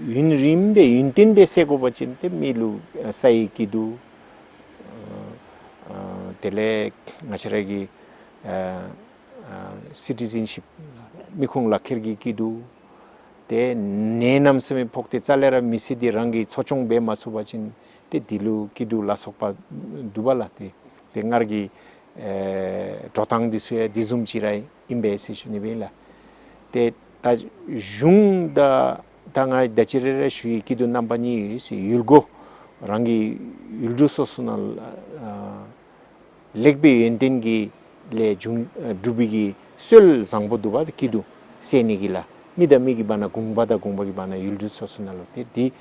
ཡུན་རིངམོ་སྦེ་ཡུན་བརྟན་སྦེ་སེལ་དགོ་པ་ཅིན་ཏེ་མི་ལུ་ཨ་སའི་སྐྱིད་སྡུག་ཨ་ཨ་དེ་ལས་ང་བཅས་ར་གི་ཨ་ཨ་སི་ཊི་ཟེན་ཤིཔ་མི་ཁུངས་ལག་ཁྱེར་གྱི་སྐྱིད་སྡུག། ཏེ་ནད་གནམ་མེད་ས་མེད་ཕོག་སྟེ་རྩ་ལས་ར་མི་ཚེ་འདི་རང་གིས་འཚོ་སྐྱོང་འབད་མ་ཚུགས་པ་ཅིན་ཏེ་འདི་ལུ་སྐྱིད་སྡུག་ལ་སོགས་པ་འདུག་པ་ལགས། ཏེ་ཏེ་སྔར་གྱི་ཨེ་འགྲོ་སྟངས་འདི་ཚུ་ཡང་འདི་བཟུམ་ཅིག་ར་ཨིན་པས་ཟེར་ཞུ་ནི་སྦེ་ཨིན་ལགས། ཏེ་ད་གཞུང་དང་ད་ང་ད་ཅི་རེ་རེ་ཞུ་ཡི། སྐྱིད་སྡུག་རྣམ་པ་གཉིས་ཡོད་ཟེར། ཡུལ་སྒོ་རང་གི་ཡུལ་གྲུ་སོ་སོ་ནང་ཨ་ལེགས་པའི་ཡོན་ཏན་གྱི་ལས་བྱུང་ཨ་གྲུབ་པའི་གི་སྲོལ་བཟང་པོ་འདུག་པ། སྐྱིད་སྡུག་སེལ་ནི་གི་ལགས། མི་དང་མི་གི་བར་ན་གུང་པ་དང་གུང་པ་གི་བར་ན་ཡུལ་གྲུ་སོ་སོ་ནང་ལུ་ཏེ་འདི་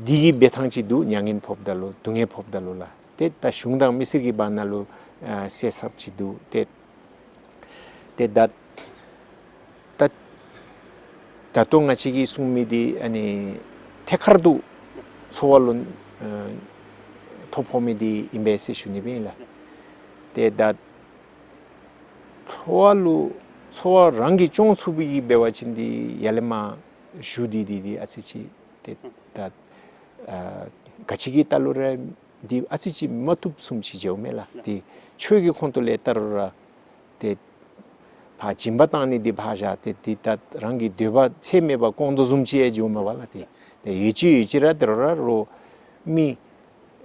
འདི་གི་འབད་ཐངས་ཅིག་འདུག། མྱ་ངན་ཕོགཔ་ད་ལུ་སྡུག་བསྔལ་ཕོགཔ་ད་ལུ་ལགས། ཏེ་ད་གཞུང་དང་མི་སེར་གྱི་བར་ན་ལུ་ཨ་སེལ་ཚབ་ཅིག་འདུག། ཏེ་ཏེ་ད་ད་ད་ལྟོ་ང་བཅས་ཀྱིས་གསུང་མི་འདི་ཨ་ནི་ཐད་ཀར་དུ་འཚོ་བ་ལུ་ཨ་ཐོ་ཕོག་མི་འདི་ཨིན་པས་ཟེར་ཞུ་ནི་སྦེ་ཨིན་ལགས། ཏེ་ད་འཚོ་བ་ལུ་འཚོ་བ་རང་གིས་སྐྱོང་ཚུགས་པའི་གི་འབད་བ་ཅིན་འདི་ཡར་ལས་མར་ཞུ་འདི་འདི་འདི་ཨ་ཙི་ཅིག་ཏེ་ད་ཨ་ག་ཅི་གི་ལྟ་ལུ་ར་འདི་ཨ་ཙི་ཅིག་མ་བཏུབ་བཟུམ་ཅིག་མཇལཝ་མས་ལགས། ཏེ་ཆོས་ཀྱི་ཁོངས་གཏོགས་ལས་བལྟ་རུང་ར་ཏེ་ཕར་སྦྱིན་པ་བཏང་ནི་འདི་ཕར་བཞག་སྟེ་ཏེ་ད་རང་གི་འདོད་པ་ཚད་མེད་པ་སྐོང་དོ་བཟུམ་ཅིག་ཡང་མཇལཝ་མས་པ་ལགས། ཏེ་ཏེ་ཡོད་ཅི་ཡོད་ཅི་ར་ད་རུང་ར་རོགས་མི་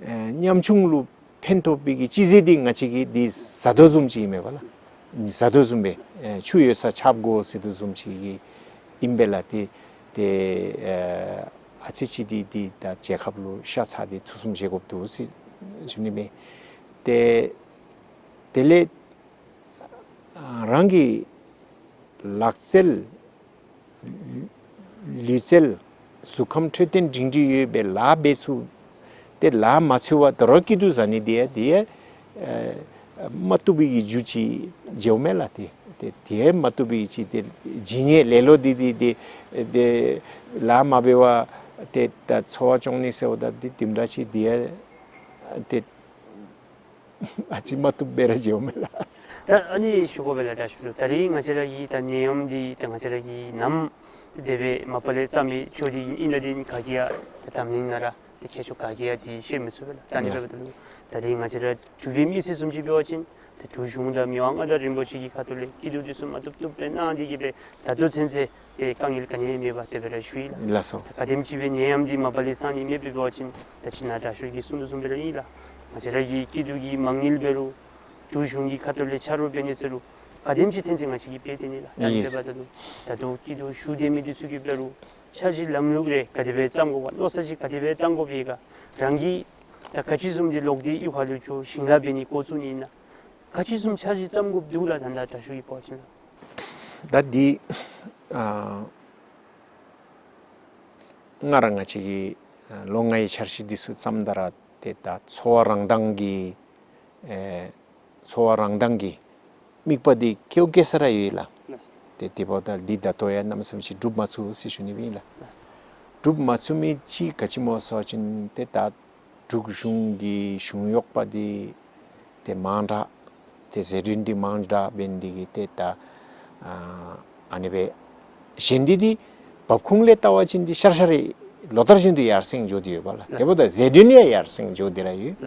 ཨེ་ཉམ་ཆུང་ལུ་ཕན་ཐོགས་པའི་གི་སྤྱི་ཟེར་འདི་ང་བཅས་ཀྱིས་འདི་ཟ་དོ་བཟུམ་ཅིག་ཨིན་མས་པ་ལགས། ཟ་དོ་བཟུམ་སྦེ་ཨེ་ཆུ་ཡོད་སར་ཆརཔ་དགོ་ཟེར་དོ་བཟུམ་ཅིག་གི་ཨིན་པས་ལགས། ཏེ་ཏེ་ཨེ་ཨ་ཙི་ཅིག་འདི་འདི་ད་རྒྱལ་ཁབ་ལུ་ཤ་ཚ་སྟེ་ཐུགས་བསམ་བཞེས་དགོཔ་འདུག་ཟེར་ཞུ་ནི་མས། ཏེ་དེ་ལས་ཨ་རང་གི་ལག་རྩལ་ལུས་རྩལ་གཟུགས་ཁམས་འཕྲོད་བསྟེན་སྒྲིང་སྒྲིང་ཡོད་པའི་ལཱ་འབད་ཚུགས། ཏེ་ལཱ་མ་འཚོལ་བར་དོ་རུང་སྐྱིད་སྡུག་ཟ་ནི་འདི་ཡང་འདི་ཡང་ཨ་མ་བཏུབ་པའི་གི་རྒྱུ་ཅིག་མཇལཝ་མས་ལགས། ཏེ་ཏེ་ཏེ་མ་བཏུབ་པའི་ཅིག་ཏེ་ཇི་སྙེད་ལེ་ལོ་འདི་འདི་ཏེ་ཏེ་ལཱ་མ་འབད་བར་ཏེ་ད་འཚོ་བ་སྐྱོང་ནི་ཟེརཝ་ད་འདི་དེ་འདྲ་ཅིག་འདི་ཡང་ཏེ་ཨ་ཙི་མ་བཏུབ་སྦེ་ར་མཇལཝ་མས་ལགས། ད་ཨ་ནི་ཞུ་དགོ་པས་ལགས་དྲག་ཤོས་ལུ། ད་རིས་ང་བཅས་ར་གི་ད་ནད་ཡམས་འདི་ད་ང་བཅས་ར་གིས་ནམ་དེ་སྦེ་མ་པ་ལས་རྩ་མེད་འགྱོ་འདི་ཨིན་ན་འདི་ག་གིས་ཡང་ད་འཛམ་གླིང་ནང་ར་ཏེ་མཁས་མཆོག་ག་གིས་ཡང་འདི་ཤེས་མི་ཚུགས་པས་ལགས། ད་ཨ་ནི་འབདཝ་ད་ལུ་ད་རིས་ང་བཅས་ར་འབྲུག་པའི་མི་སེར་བཟུམ་ཅིག་འབད་བ་ཅིན་ད་འབྲུག་གཞུང་དང་མི་དབང་མངའ་བདག་རིན་པོ་ཆེ་གི་ཁ་ཐུག་ལས་སྐྱིད་སྡུག་འདི་ཚུ་མ་བཏུབ་བཏུབ་སྦེ་གནང་སྟེ་གིས་སྦེ་ད་ལྟོ་ཚུན་ཚོད་ཏེ་དཀའ་ངལ་ག་ནི་ཡང་མེད་པར་དེ་སྦེ་ར་བཞུགས་ཡི་ལགས། ལགས་སོ། ད་ག་དེམ་ཅིག་སྦེ་ནད་ཡམས་འདི་མ་པ་ལས་སངས་ནི་མེདཔ་འབད་བ་ཅིན་ད་ཅི་ནཱ་དྲག་ཤོས་ཀྱིས་གསུང་དོ་བཟུམ་སྦེ་ར་ཨིན་ལགས། ང་བཅས་ར་གི་སྐྱིད་སྡུག་གི་མ་དངུལ་འབད་རུང་འབྲུག་གཞུང་གི་ཁ་ཐུག་ལས་ཆ་རོགས་འབད་ནི་ཟེར་རུང་ ག་དེམ་ཅིག་ཚུན་ཚོད་ང་བཅས་ཀྱིས་འབད་དེ་ནི་ལགས། ཡ་ཡེས། དེ་འབདཝ་ད་ལུ་ད་ལྟོ་སྐྱིད་སྡུག་ཞུ་སྡོད་མི་འདི་ཚུ་གིས་འབད་རུང་འཆར་གཞི་ལམ་ལུགས་རེ་ག་དེ་སྦེ་བརྩམ་དགོཔ་མནོ་བསམ་ཅིག་ག་དེ་སྦེ་བཏང་དགོཔ་ཡོད་ག། རང་གིས་ད་ག་ཅི་བཟུམ་འདི་ལོག་སྟེ་གཡུས་ཁ་ལུ་འགྱོ་ཞིང་ལཱ་འབད་ནི་འགོ་བཙུགས་ནི་ཨིན་ན། ག་ཅི་བཟུམ་འཆར་གཞི་བརྩམ་དགོཔ་འདུག་ལགས། ད་ད་དྲག་ཤོས་ཀྱི་བར་ཅིག་ལགས། ད་འདི་ཨ་སྔར་ང་བཅས་ཀྱིས་ཨ་ལོ་ལྔའི་འཆར་གཞི་འདི་ཚུ་བརྩམ་ད་ར་ཏེ་ད་འཚོ་བ་རང་ཐང་གི་ཨེ་འཚོ་བ་རང་ཐང་གི་དམིགས་པ་འདི་ཁེའུ་ཁེ་ས་ར་ཡོད་ལགས། ཏེ་དེ་འབདཝ་ད་འདི་ད་ལྟོ་ཡང་གནམ་མེད་ས་མེད་ཅིག་འགྲུབ་མ་ཚུགས་ཟེར་ཞུ་ནི་ཨིན་ལགས། འགྲུབ་མ་ཚུགས་མི་ཅིག་ག་ཅི་སྨོ་ཟེར་བ་ཅིན་ཏེ་ད་འབྲུག་གཞུང་གི་གཞུང་གཡོགཔ་འདི་ཏེ་མང་དྲགས་ཏེ་ཟད་འགྲོན་འདི་མང་དྲགས་འབད་ནི་འདི་གིས་ཏེ་ད་ཨ་ཨ་ནི་སྦེ་གཞན་འདི་འདི་འབབ་ཁུངས་ལས་བལྟ་བ་ཅིན་འདི་ཤར་ཤར་ར་ལོ་ལྟར་བཞིན་དུ་ཡར་སེང་འགྱོ་སྟེ་ཡོདཔ་ལགས། དེ་འབདཝ་ད་ཟད་འགྲོན་ཡང་ཡར་སེང་འགྱོ་སྟེ་ར་ཡོད།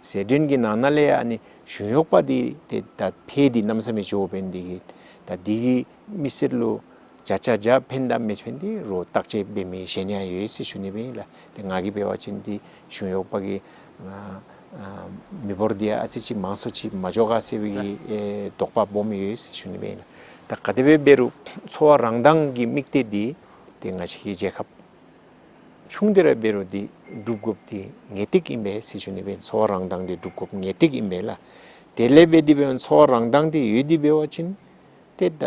ཟད་འགྲོན་གྱི་ནང་ན་ལས་ཨ་ནི་གཞུང་གཡོགཔ་འདི་ཏེ་ད་ཕོགས་འདི་གནམ་མེད་ས་མེད་འགྱོཝ་འབད་ནི་འདི་གིས་ད་འདི་གིས་མི་སེར་ལུ་བརྒྱ་ཆ་བརྒྱ་ཕན་དང་མི་ཕན་འདི་རོགས་བརྟག་དཔྱད་འབད་མི་གཞན་ཡང་ཡོད་ཟེར་ཞུ་ནི་ཨིན་ལགས། ཏེ་ང་གིས་འབད་བ་ཅིན་འདི་གཞུང་གཡོགཔ་གི་ཨ་ཨ་མི་འབོར་འདི་ཡང་ཨ་ཙི་ཅིག་མང་སུ་ཅིག་མ་འགྱོ་ག་ཟེར་བའི་གི་ཨེ་དོགས་པ་སྦོམ་ཡོད་ཟེར་ཞུ་ནི་ཨིན་ལགས། ད་ག་དེ་སྦེ་འབད་རུང་འཚོ་བ་རང་ཐང་གི་དམིགས་གཏད་འདི་ཏེ་ང་བཅས་ཀྱི་རྒྱལ་ཁབ་ཆུང་དེ་ར་འབད་རུང་འདི་སྒྲུབ་དགོཔ་འདི་ངེས་ཏིག་ཨིན་པས་ཟེར་ཞུ་ནི་ཨིན། འཚོ་བ་རང་ཐང་འདི་སྒྲུབ་དགོཔ་ངེས་ཏིག་ཨིན་པས་ལགས། དེ་ལས་འབད་དེ་འབད་འཚོ་བ་རང་ཐང་འདི་ཡོད་དེ་འབད་བ་ཅིན་ཏེ་ད་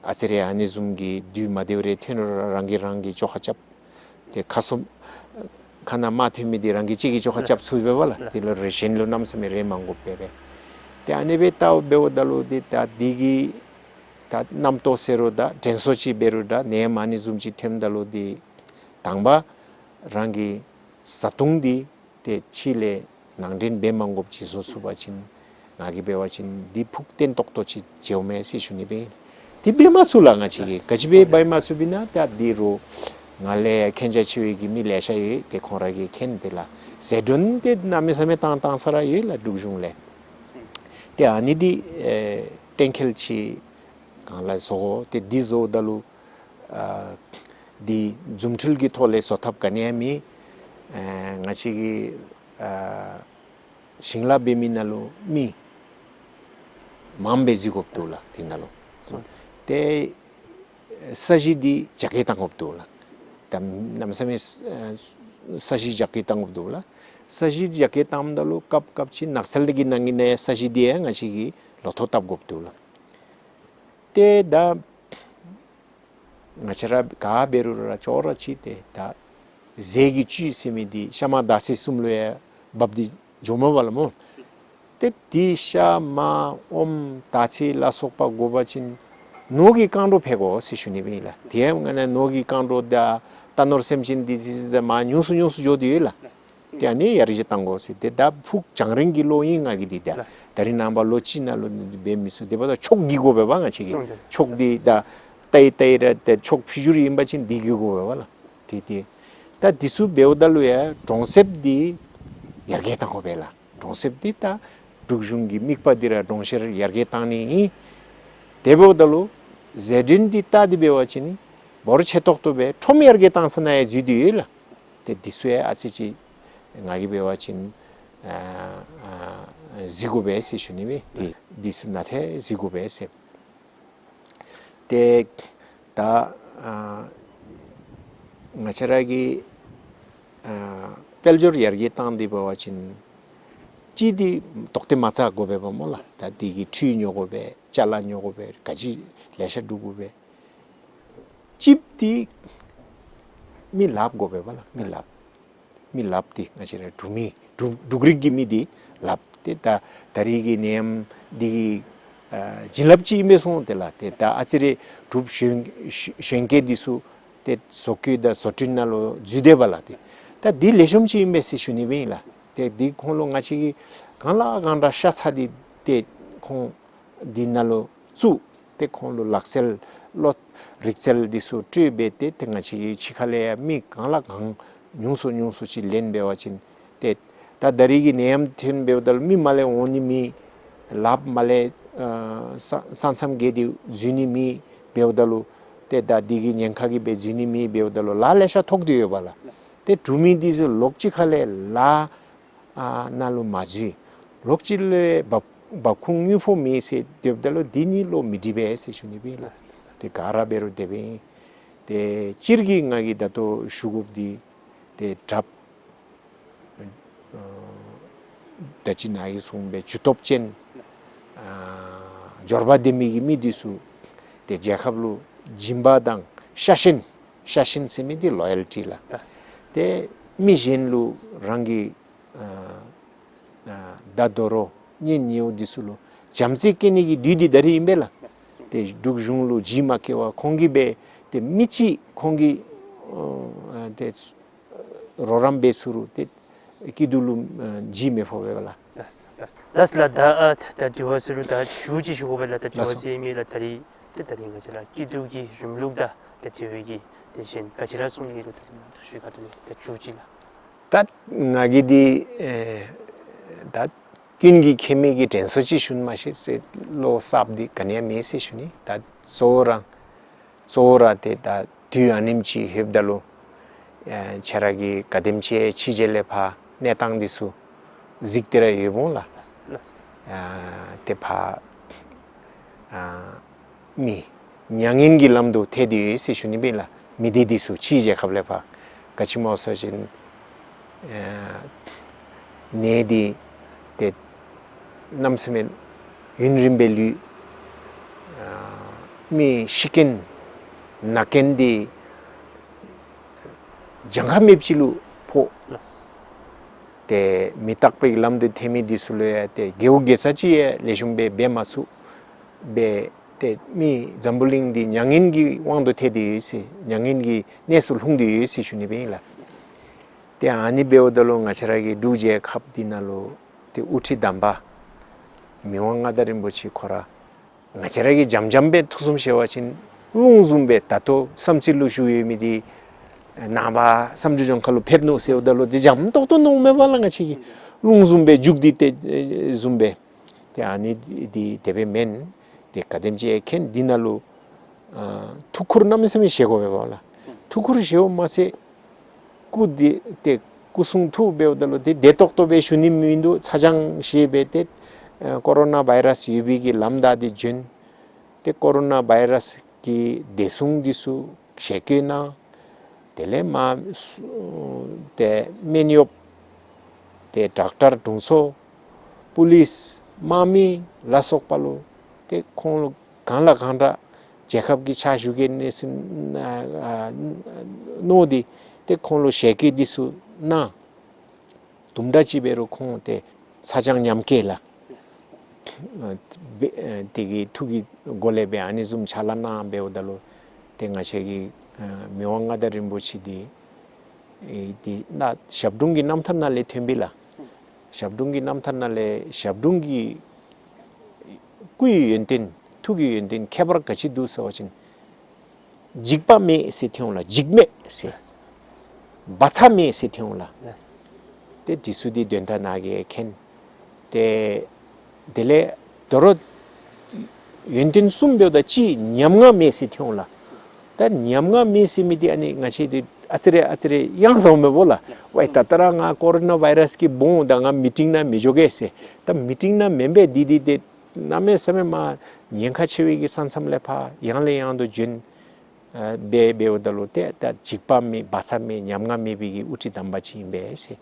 ཨ་ཙི་རེ་ཨ་ནི་བཟུམ་གྱི་དུས་མ་བདེཝ་རེ་ཐོན་རུང་ར་རང་གིས་རང་གི་བཅོ་ཁ་རྐྱབ། ཏེ་ཁ་སོ་ཁ་ནང་རྨ་ཐོན་མི་འདི་རང་གིས་གཅིག་གིས་བཅོ་ཁ་རྐྱབ་ཚུགས་པས་པ་ལགས། ཏེ་ལོག་རེ་གཞན་ལུ་གནམ་མེད་ས་མེད་རེ་མ་དགོཔ་སྦེ་སྦེ། ཏེ་ཨ་ནི་སྦེ་བལྟཝ་འབདཝ་ད་ལུ་འདི་ད་འདི་གི་ད་རྣམ་རྟོག་ཟེར་རུང་ད་དྲན་གསོ་ཅིག་འབད་རུང་ད་ནད་ཡམས་ཨ་ནི་བཟུམ་ཅིག་ཐོནམ་ད་ལུ་འདི་དང་པ་རང་གི་བཟའ་བཏུང་འདི་ཏེ་ཕྱི་ལས་ནང་འདྲེན་འབད་མ་དགོཔ་ཅིག་བཟོ་ཚུགས་པ་ཅིན་ང་གིས་འབད་བ་ཅིན་འདི་ཕུགས་བརྟན་ཏོག་ཏོ་ཅིག་འགྱོཝ་མས་ཟེར་ཞུ་ནི་ཨིན། འདི་འབད་མ་ཚུགས་ལགས། ང་བཅས་ཀྱིས་ག་ཅི་སྦེ་འབད་མ་ཚུགསཔ་ཨིན་ན་ད་འདི་རུང་ང་ལས་མཁྱེན་རྒྱ་ཆེ་བའི་གི་མི་ལེ་ཤ་ཡོད། ཏེ་ཁོང་ར་གིས་མཁྱེན་པས་ལགས། ཟད་འགྲོན་འདི་གནམ་མེད་ས་མེད་བཏང་བཏང་ས་ར་ཡོད་ལགས་འབྲུག་གཞུང་ལས། ཏེ་ཨ་ནི་འདི་ཨེ་གཏན་འཁེལ་ཅིག་གང་ལ་བཟོ་དགོ། ཏེ་འདི་བཟོཝ་ད་ལུ་ཨ་འདི་རྫུ་འཕྲུལ་གྱི་ཐོག་ལས་བཟོ་ཐབས་ག་ནི་ཡང་མེད། ཨ་ང་བཅས་ཀྱི་ཨ་ཞིང་ལཱ་འབད་མི་ནང་ལུ་མི་མངམ་སྦེ་འཛུལ་དགོཔ་འདུག་ལགས་དེ་ནང་ལུ། ཏེ་ས་གཞི་འདི་རྒྱ་སྐྱེད་བཏང་དགོཔ་འདུག་ལགས། ད་གནམ་མེད་ས་མེད་ཨ་ས་གཞི་རྒྱ་སྐྱེད་བཏང་དགོཔ་འདུག་ལགས། ས་གཞི་རྒྱ་སྐྱེད་བཏངམ་ད་ལུ་སྐབས་སྐབས་ཅིག་ནགས་ཚལ་གྱི་ནང་གི་ནང་ས་གཞི་འདི་ཡང་ང་བཅས་ཀྱིས་ལོ་ཐོག་བཏབ་དགོཔ་འདུག་ལགས། ཏེ་ད་ང་བཅས་ར་ག་འབད་རུང་ར་ཅོག་ར་ཅིག་ཏེ་ད་ཟས་ཀྱི་བཅུད་ཟེར་མི་འདི་ཤ་མར་དར་ཚིལ་གསུམ་ལུ་ཡང་འབབ་སྟེ་འགྱོཝ་མས་པ་ལགས་སྨོ། ཏེ་འདི་ཤ་མར་ཨོམ་དར་ཚིལ་ལ་སོགས་པ་དགོ་པ་ཅིན་ནོར་གྱི་རྐང་འགྲོ་འཕེལ་དགོ་ཟེར་ཞུ་ནི་ཨིན་ལགས། དེ་ཡང་ང་ནཱ་ནོར་གྱི་རྐང་འགྲོ་དང་རྟ་ནོར་སེམས་ཅན་འདི་འདི་འདི་མར་ཉུང་སུ་ཉུང་སུ་འགྱོ་སྟེ་ཡོད་ལགས། ཏེ་ཨ་ནི་ཡར་རྒྱས་བཏང་དགོ་ཟེར། ཏེ་ད་ཕུགས་རྒྱང་རིང་གི་བློ་ཨིན་ང་གི་འདི་ད། ད་རིས་ནངས་པ་ལོ་གཅིག་ནང་ལུ་འདི་འབད་མི་ཚུགས། དེ་འབདཝ་ད་ཕྱོགས་བསྒྱིར་དགོ་པས་པ་ང་བཅས་ཀྱིས། ཕྱོགས་འདི་ད་ལྟ་ཡི་ལྟ་ཡི་ར་ཏེ་ཕྱོགས་ཕྱི་འགྱུར་ཨིན་པ་ཅིན་འདི་བསྒྱིར་དགོ་པས་པ་ལགས། ཏེ་ཏེ་ད་འདི་ཚུ་འབདཝ་ད་ལུ་ཡང་གྲོང་གསེབ་འདི་ཡར་རྒྱས་བཏང་དགོ་པས་ལགས། གྲོང་གསེབ་འདི་ད་འབྲུག་གཞུང་གི་དམིགས་པ་འདི་ར་གྲོང་གསེབ་ཡར་རྒྱས་བཏང་ནི་ཨིན། དེ་འབདཝ་ད་ལུ་ཟད་འགྲོན་འདི་བལྟ་སྟེ་འབད་བ་ཅིན་འབོར་ཆེ་ཏོག་ཏོ་སྦེ་ཁྲོམ་ཡར་རྒྱས་བཏང་ས་ནང་ཡང་འཛུལ་ཏེ་ཡོད་ལགས། ཏེ་འདི་ཚུ་ཡང་ཨ་ཙི་ཅིག་ང་གིས་འབད་བ་ཅིན་ཨ་ཨ་གཟིགས་དགོ་པས་ཟེར་ཞུ་ནི་མས། འདི་འདི་ཚུ་ནང་ཏེ་གཟིགས་དགོ་པས་ཟེར། ཏེ་ད་ཨ་ང་བཅས་ར་གིས་ཨ་དཔལ་འབྱོར་ཡར་རྒྱས་བཏང་སྟེ་འབད་བ་ཅིན་གཅིག་འདི་ཏོག་ཏེ་མ་རྩ་དགོ་པས་པ་སྨོ་ལགས། ད་འདི་གི་འཕྲུལ་ཉོ་དགོ་པས། ཅ་ལ་ཉོ་དགོ་པས། ག་ཅི་ལེ་ཤ་སྒྲུབ་དགོ་པས། གཅིག་འདི་མི་ལགཔ་དགོ་པས་པ་ལགས། མི་ལགཔ། མི་ལགཔ་འདི་ང་བཅས་ར་འབྲུག་མི་འབྲུག་འབྲུག་རིགས་ཀྱི་མི་འདི་ལགཔ། ཏེ་ད་ད་རིས་ཀྱི་ནད་ཡམས་འདི་གི་ཨ་བྱིན་རླབས་ཅིག་ཨིན་པས་སོང་། ཏེ་ལགས་ཏེ་ད་ཨ་ཙི་རེ་འབྲུགཔ་གཞོན་གཞོན་སྐྱེས་འདི་ཚུ་ཏེ་བཟོ་བཀོད་དང་བཟོ་སྐྲུན་ནང་ལུ་འཛུལ་སྡོདཔ་ལགས། ཏེ་ད་འདི་ལེགས་ཤོམ་ཅིག་ཨིན་པས་ཟེར་ཞུ་ནི་ཨིན་ལགས། ཏེ་འདི་ཁོང་ལུ་ང་བཅས་ཀྱིས་གང་ལ་གང་དྲག་ཤ་ཚ་སྟེ་ཏེ་ཁོང་འདི་ནང་ལུ་བཙུགས། ཏེ་ཁོང་ལུ་ལག་རྩལ་བློ་རིག་རྩལ་འདི་ཚུ་སྤྲོད་སྦེ་ཏེ་ཏེ་ང་བཅས་ཀྱིས་ཕྱི་ཁ་ལས་ཡང་མི་གང་ལ་གང་ཉུང་སུ་ཉུང་སུ་ཅིག་ལེན་འབད་བ་ཅིན་ཏེ་ད་ད་རིས་ཀྱི་ནད་ཡམས་ཐོན་འབདཝ་ད་ལུ་མི་མ་ལས་འོང་ནི་མེད། ལགཔ་མ་ལས་ཨ་ས་ས་མཚམས་བརྒལ་ཏེ་འཛུལ་ནི་མེད་འབདཝ་ད་ལུ་ཏེ་ད་འདི་གི་ཉེན་ཁ་གིས་སྦེ་འཛུལ་ནི་མེད་འབདཝ་ད་ལུ་ལཱ་ལེ་ཤ་ཐོགས་ཏེ་ཡོདཔ་ལགས། ཏེ་འབྲུག་མི་འདི་ཚུ་ལོགས་གཅིག་ཁ་ལས་ལཱ་ཨ་ནང་ལུ་མ་འཛུལ། ལོགས་གཅིག་ལས་འབབ་ འབབ་ཁུངས་དངོས་པོ་མེད་ཟེར་སྡོདཔ་ད་ལུ་འདི་ནི་ལོག་མི་འགྲིག་པས་ཟེར་ཞུ་ནི་སྦེ་ལགས། ཏེ་ག་ར་འབད་རུང་དེ་སྦེ་ཨིན། ཏེ་སྤྱིར་གྱིས་ང་གིས་ད་ལྟོ་ཞུ་དགོཔ་འདི་ཏེ་དྲགཔ་ཨ་ད་ཅི་ནཱ་གིས་གསུངས་པའི་ཇུས་གཏོགས་ཅན་ཨ་འབྱོར་པ་ལྡན་མི་གི་མི་འདི་ཚུ་ཏེ་རྒྱལ་ཁབ་ལུ་སྦྱིན་པ་དང་ཤ་ཞེན། ཤ་ཞེན་ཟེར་མི་འདི་ལོ་ཡལ་ཊི་ལགས། ཏེ་མི་གཞན་ལུ་རང་གི་ཨ་ཨ་ད་དོ་རུང་གཉེན་ཉེཝ་འདི་ཚུ་ལུ་བྱམས་བརྩེ་བསྐྱེད་ནི་གི་དུས་འདི་ད་རིས་ཨིན་པས་ལགས། ཏེ་འབྲུག་གཞུང་ལུ་ཇུས་མ་བསྐྱལ་བར་ཁོང་གིས་སྦེ་ཏེ་མི་གཅིག་ཁོང་གིས་ཨ་ཏེ་རོགས་རམ་འབད་ཚུགས་རུང་ཏེ་སྐྱིད་སྡུག་ལུ་ཨ་ཇུས་མི་ཕོག་པས་ལགས། ལགས་ལགས་ལགས་ལགས། ད་ཨ་ད་དྲི་བ་ཟེར་རུང་ད་མཇུག་ཅིག་ཞུ་དགོ་པས་ལགས། ད་དྲི་བ་ལགས་སོ། ཟེར་མི་ལགས་ད་རིས་ཏེ་ད་རིས་ང་བཅས་ར་སྐྱིད་སྡུག་གི་རིམ་ལུགས་དང་ཏེ་དེ་བའི་གི་ཏེ་གཞན་ག་ཅི་ར་གསུང་ནི་ལུ་ད་རིས་ང་ད་ཞུ་ག་ཏེ་ད་མཇུག་ཅིག་ལགས། ད་ང་གིས་འདི་ཨེ་ད་ཀུན་གྱིས་མཁྱེན་མི་གི་དྲན་གསོ་ཅིག་ཞུ་ནི་མ་གཞི་ཟེར་བློ་གསརཔ་འདི་ག་ནི་ཡང་མེད་ཟེར་ཞུ་ནི། ད་གཙོ་བོ་ར་གཙོ་བོ་ར་ཏེ་ད་དུས་ཨ་ནེམ་ཅིག་ལྷོདཔ་ད་ལུ་ཨེ་ཁྱེད་ར་གིས་ག་དེམ་ཅིག་ཕྱི་རྒྱལ་ལས་ཕར་གནས་སྟངས་འདི་ཚུ་གཟིགས་ཏེ་ར་ཡོདཔ་འོང་ལགས། ལགས་ལགས། ཨ་ཏེ་ཕར་ཨ་མི་མྱ་ངན་གྱི་ལམ་དུ་ཐལ་ཏེ་ཡོད་ཟེར་ཞུ་ནི་སྦེ་ལགས། མི་སྡེ་འདི་ཚུ་ཕྱིའི་རྒྱལ་ཁབ་ལས་ཕར་ག་ཅི་སྨོ་ཟེར་བ་ཅིན་ཨ་ནད་འདི་ཏེ་གནམ་མེད་ས་མེད་ཡུན་རིངམོ་སྦེ་ལུས། ཨ་མི་ཤི་རྐྱེན་ན་རྐྱེན་འདི་གྱངས་ཁ་མེདཔ་ཅིག་ལུ་ཕོག། ལགས། ཏེ་མི་རྟག་པའི་ལམ་དུ་ཐལ་མི་འདི་ཚུ་ལུ་ཡང་ཏེ་དགེ་བ་དགེ་རྩ་ཅིག་ཡང་ལེགས་ཤོམ་སྦེ་འབད་མ་ཚུགས་པས། ཏེ་མི་འཛམ་བུ་གླིང་འདི་མྱ་ངན་གྱི་དབང་དུ་ཐལ་ཏེ་ཡོད་ཟེར། མྱ་ངན་གྱི་གནས་སུ་ལྷུང་སྟེ་ཡོད་ཟེར་ཞུ་ནི་སྦེ་ཨིན་ལགས། ཏེ་ཨ་ནི་འབདཝ་ད་ལུ་ང་བཅས་ར་གི་འབྲུག་རྒྱལ་ཁབ་འདི་ནང་ལུ་ཏེ་དབུ་ཁྲིད་དམ་པ་མི་དབང་མངའ་བདག་རིན་པོ་ཆེ་ཁོ་ར་ང་བཅས་ར་གིས་འཇམ་འཇམ་སྦེ་ཐུགས་བསམ་བཞེས་པ་ཅིན་རླུང་བཟུམ་སྦེ་ད་ལྟོ་བསམ་རྩེ་ལུ་བཞུགས་ཡོད་མི་འདི་ནངས་པ་བསམ་གྲུབ་ལྗོངས་མཁར་ལུ་ཕེབས་ནུག་ཟེརཝ་ད་ལུ་ཏེ་འཇམ་ཏོག་ཏོ་མནོཝ་མས་པ་ལགས། ང་བཅས་ཀྱིས་རླུང་བཟུམ་སྦེ་མཇུག་འདི་ཏེ་ཨེ་བཟུམ་སྦེ། ཏེ་ཨ་ནི་འདི་དེ་སྦེ་མེན། ཏེ་ག་དེམ་ཅིག་མཁྱེན། འདི་ནང་ལུ་ཨ་ཐུགས་ཁུར་གནམ་མེད་ས་མེད་བཞེས་དགོ་པས་པ་ལགས། ཐུགས་ཁུར་བཞེསཔ་མ་ཚད་སྐུ་འདི་ཏེ་སྐུ་གསུང་ཐུགས་འབདཝ་ད་ལུ་ཏེ་བདེ་ཏོག་ཏོ་སྦེ་བཞུགས་ནི་མིན་འདུག། ཚ་གྱང་བཞེས་སྦེ་ཏེ་ཨ་ཀོ་རོ་ན་བཱའི་རཱསི་ཡོད་པའི་གི་ལམ་བདའ་སྟེ་བྱོན། ཏེ་ཀོ་རོ་ན་བཱའི་རཱསི་གི་བདེ་སྲུང་འདི་ཚུ་ཞལ་བཀོད་གནང་། དེ་ལས་མར་སུ་ཏེ་སྨན་གཡོགཔ་ཏེ་ཌོག་ཊར་དྲུང་འཚོ་པུ་ལིསི་དམག་མི་ལ་སོགས་པ་ལུ་ཏེ་ཁོང་ལུ་གང་ལ་གང་འདྲ་རྒྱལ་ཁབ་ཀྱི་ཕྱག་ཞུ་གེ་ནི་ཟེར་ཨ་ཨ་མནོ་སྟེ་ཏེ་ཁོང་ལུ་ཞལ་བཀོད་འདི་ཚུ་གནང་། དུམ་གྲ་ཅིག་འབད་རུང་ཁོང་ཏེ་ཚ་གྱང་ཉམས་སྐྱེས་ལགས། ཨ་དེ་ཨ་དེ་གི་ཐུགས་ཀྱི་སྒོ་ལས་སྦེ་ཨ་ནི་བཟུམ་ཕྱག་ལཱ་གནང་འབདཝ་ད་ལུ་ཏེ་ང་བཅས་ཀྱི་ཨ་མི་དབང་མངའ་བདག་རིན་པོ་ཆེ་འདི་ཨེ་འདི་ནཱ་ཞབས་དྲུང་གི་རྣམ་ཐར་ནང་ལས་ཐོན་པས་ལགས། ཞབས་དྲུང་གི་རྣམ་ཐར་ནང་ལས་ཞབས་དྲུང་གི་སྐུའི་ཡོན་ཏན་ཐུགས་ཀྱི་ཡོན་ཏན་ཁྱད་པར་ག་ཅི་འདུག་ཟེར་བ་ཅིན་འཇིགས་པ་མེད་ཟེར་ཐོན་འོང་ལགས། འཇིགས་མེད་ཟེར། བག་ཚ་མེད་ཟེར་ཐོན་འོང་ལགས། ཏེ་འདི་ཚུ་འདི་དོན་དག་ནཱ་གིས་མཁྱེན། ཏེ་དེ་ལས་དོ་རུང་ཡོན་ཏན་གསུམ་འབདཝ་ད་གཅིག་ཉམ་ང་མེད་ཟེར་ཐོན་འོང་ལགས། ད་ཉམ་ང་མེད་ཟེར་མི་འདི་ཨ་ནི་ང་བཅས་འདི་ཨ་ཙི་རེ་ཨ་ཙི་རེ་ཡང་ཟཝ་མས་པ་ལགས། ཝའི་ད་ལྟོ་ར་ང་ཀོ་རོ་ན་བཱའི་རཱསི་གིས་སྦོམ་འོང་ད་ང་མི་ཊིང་ནང་མི་འགྱོ་གེ་ཟེར། ད་མི་ཊིང་ནང་མེན་པས། འདི་འདི་ཏེ་གནམ་མེད་ས་མེད་མར་ཉེན་ཁ་ཆེ་བའི་གི་ས་མཚམས་ལས་ཕར་ཡང་ལས་ཡང་དུ་བྱོན། ཨ་འབད་འབདཝ་ད་ལུ་ཏེ་ད་འཇིགས་པ་མེད་བག་ཚ་མེད་ཉམ་ང་མེད་པའི་གི་དབུ་ཁྲིད་དམ་པ་ཅིག་ཨིན་པས་ཟེར།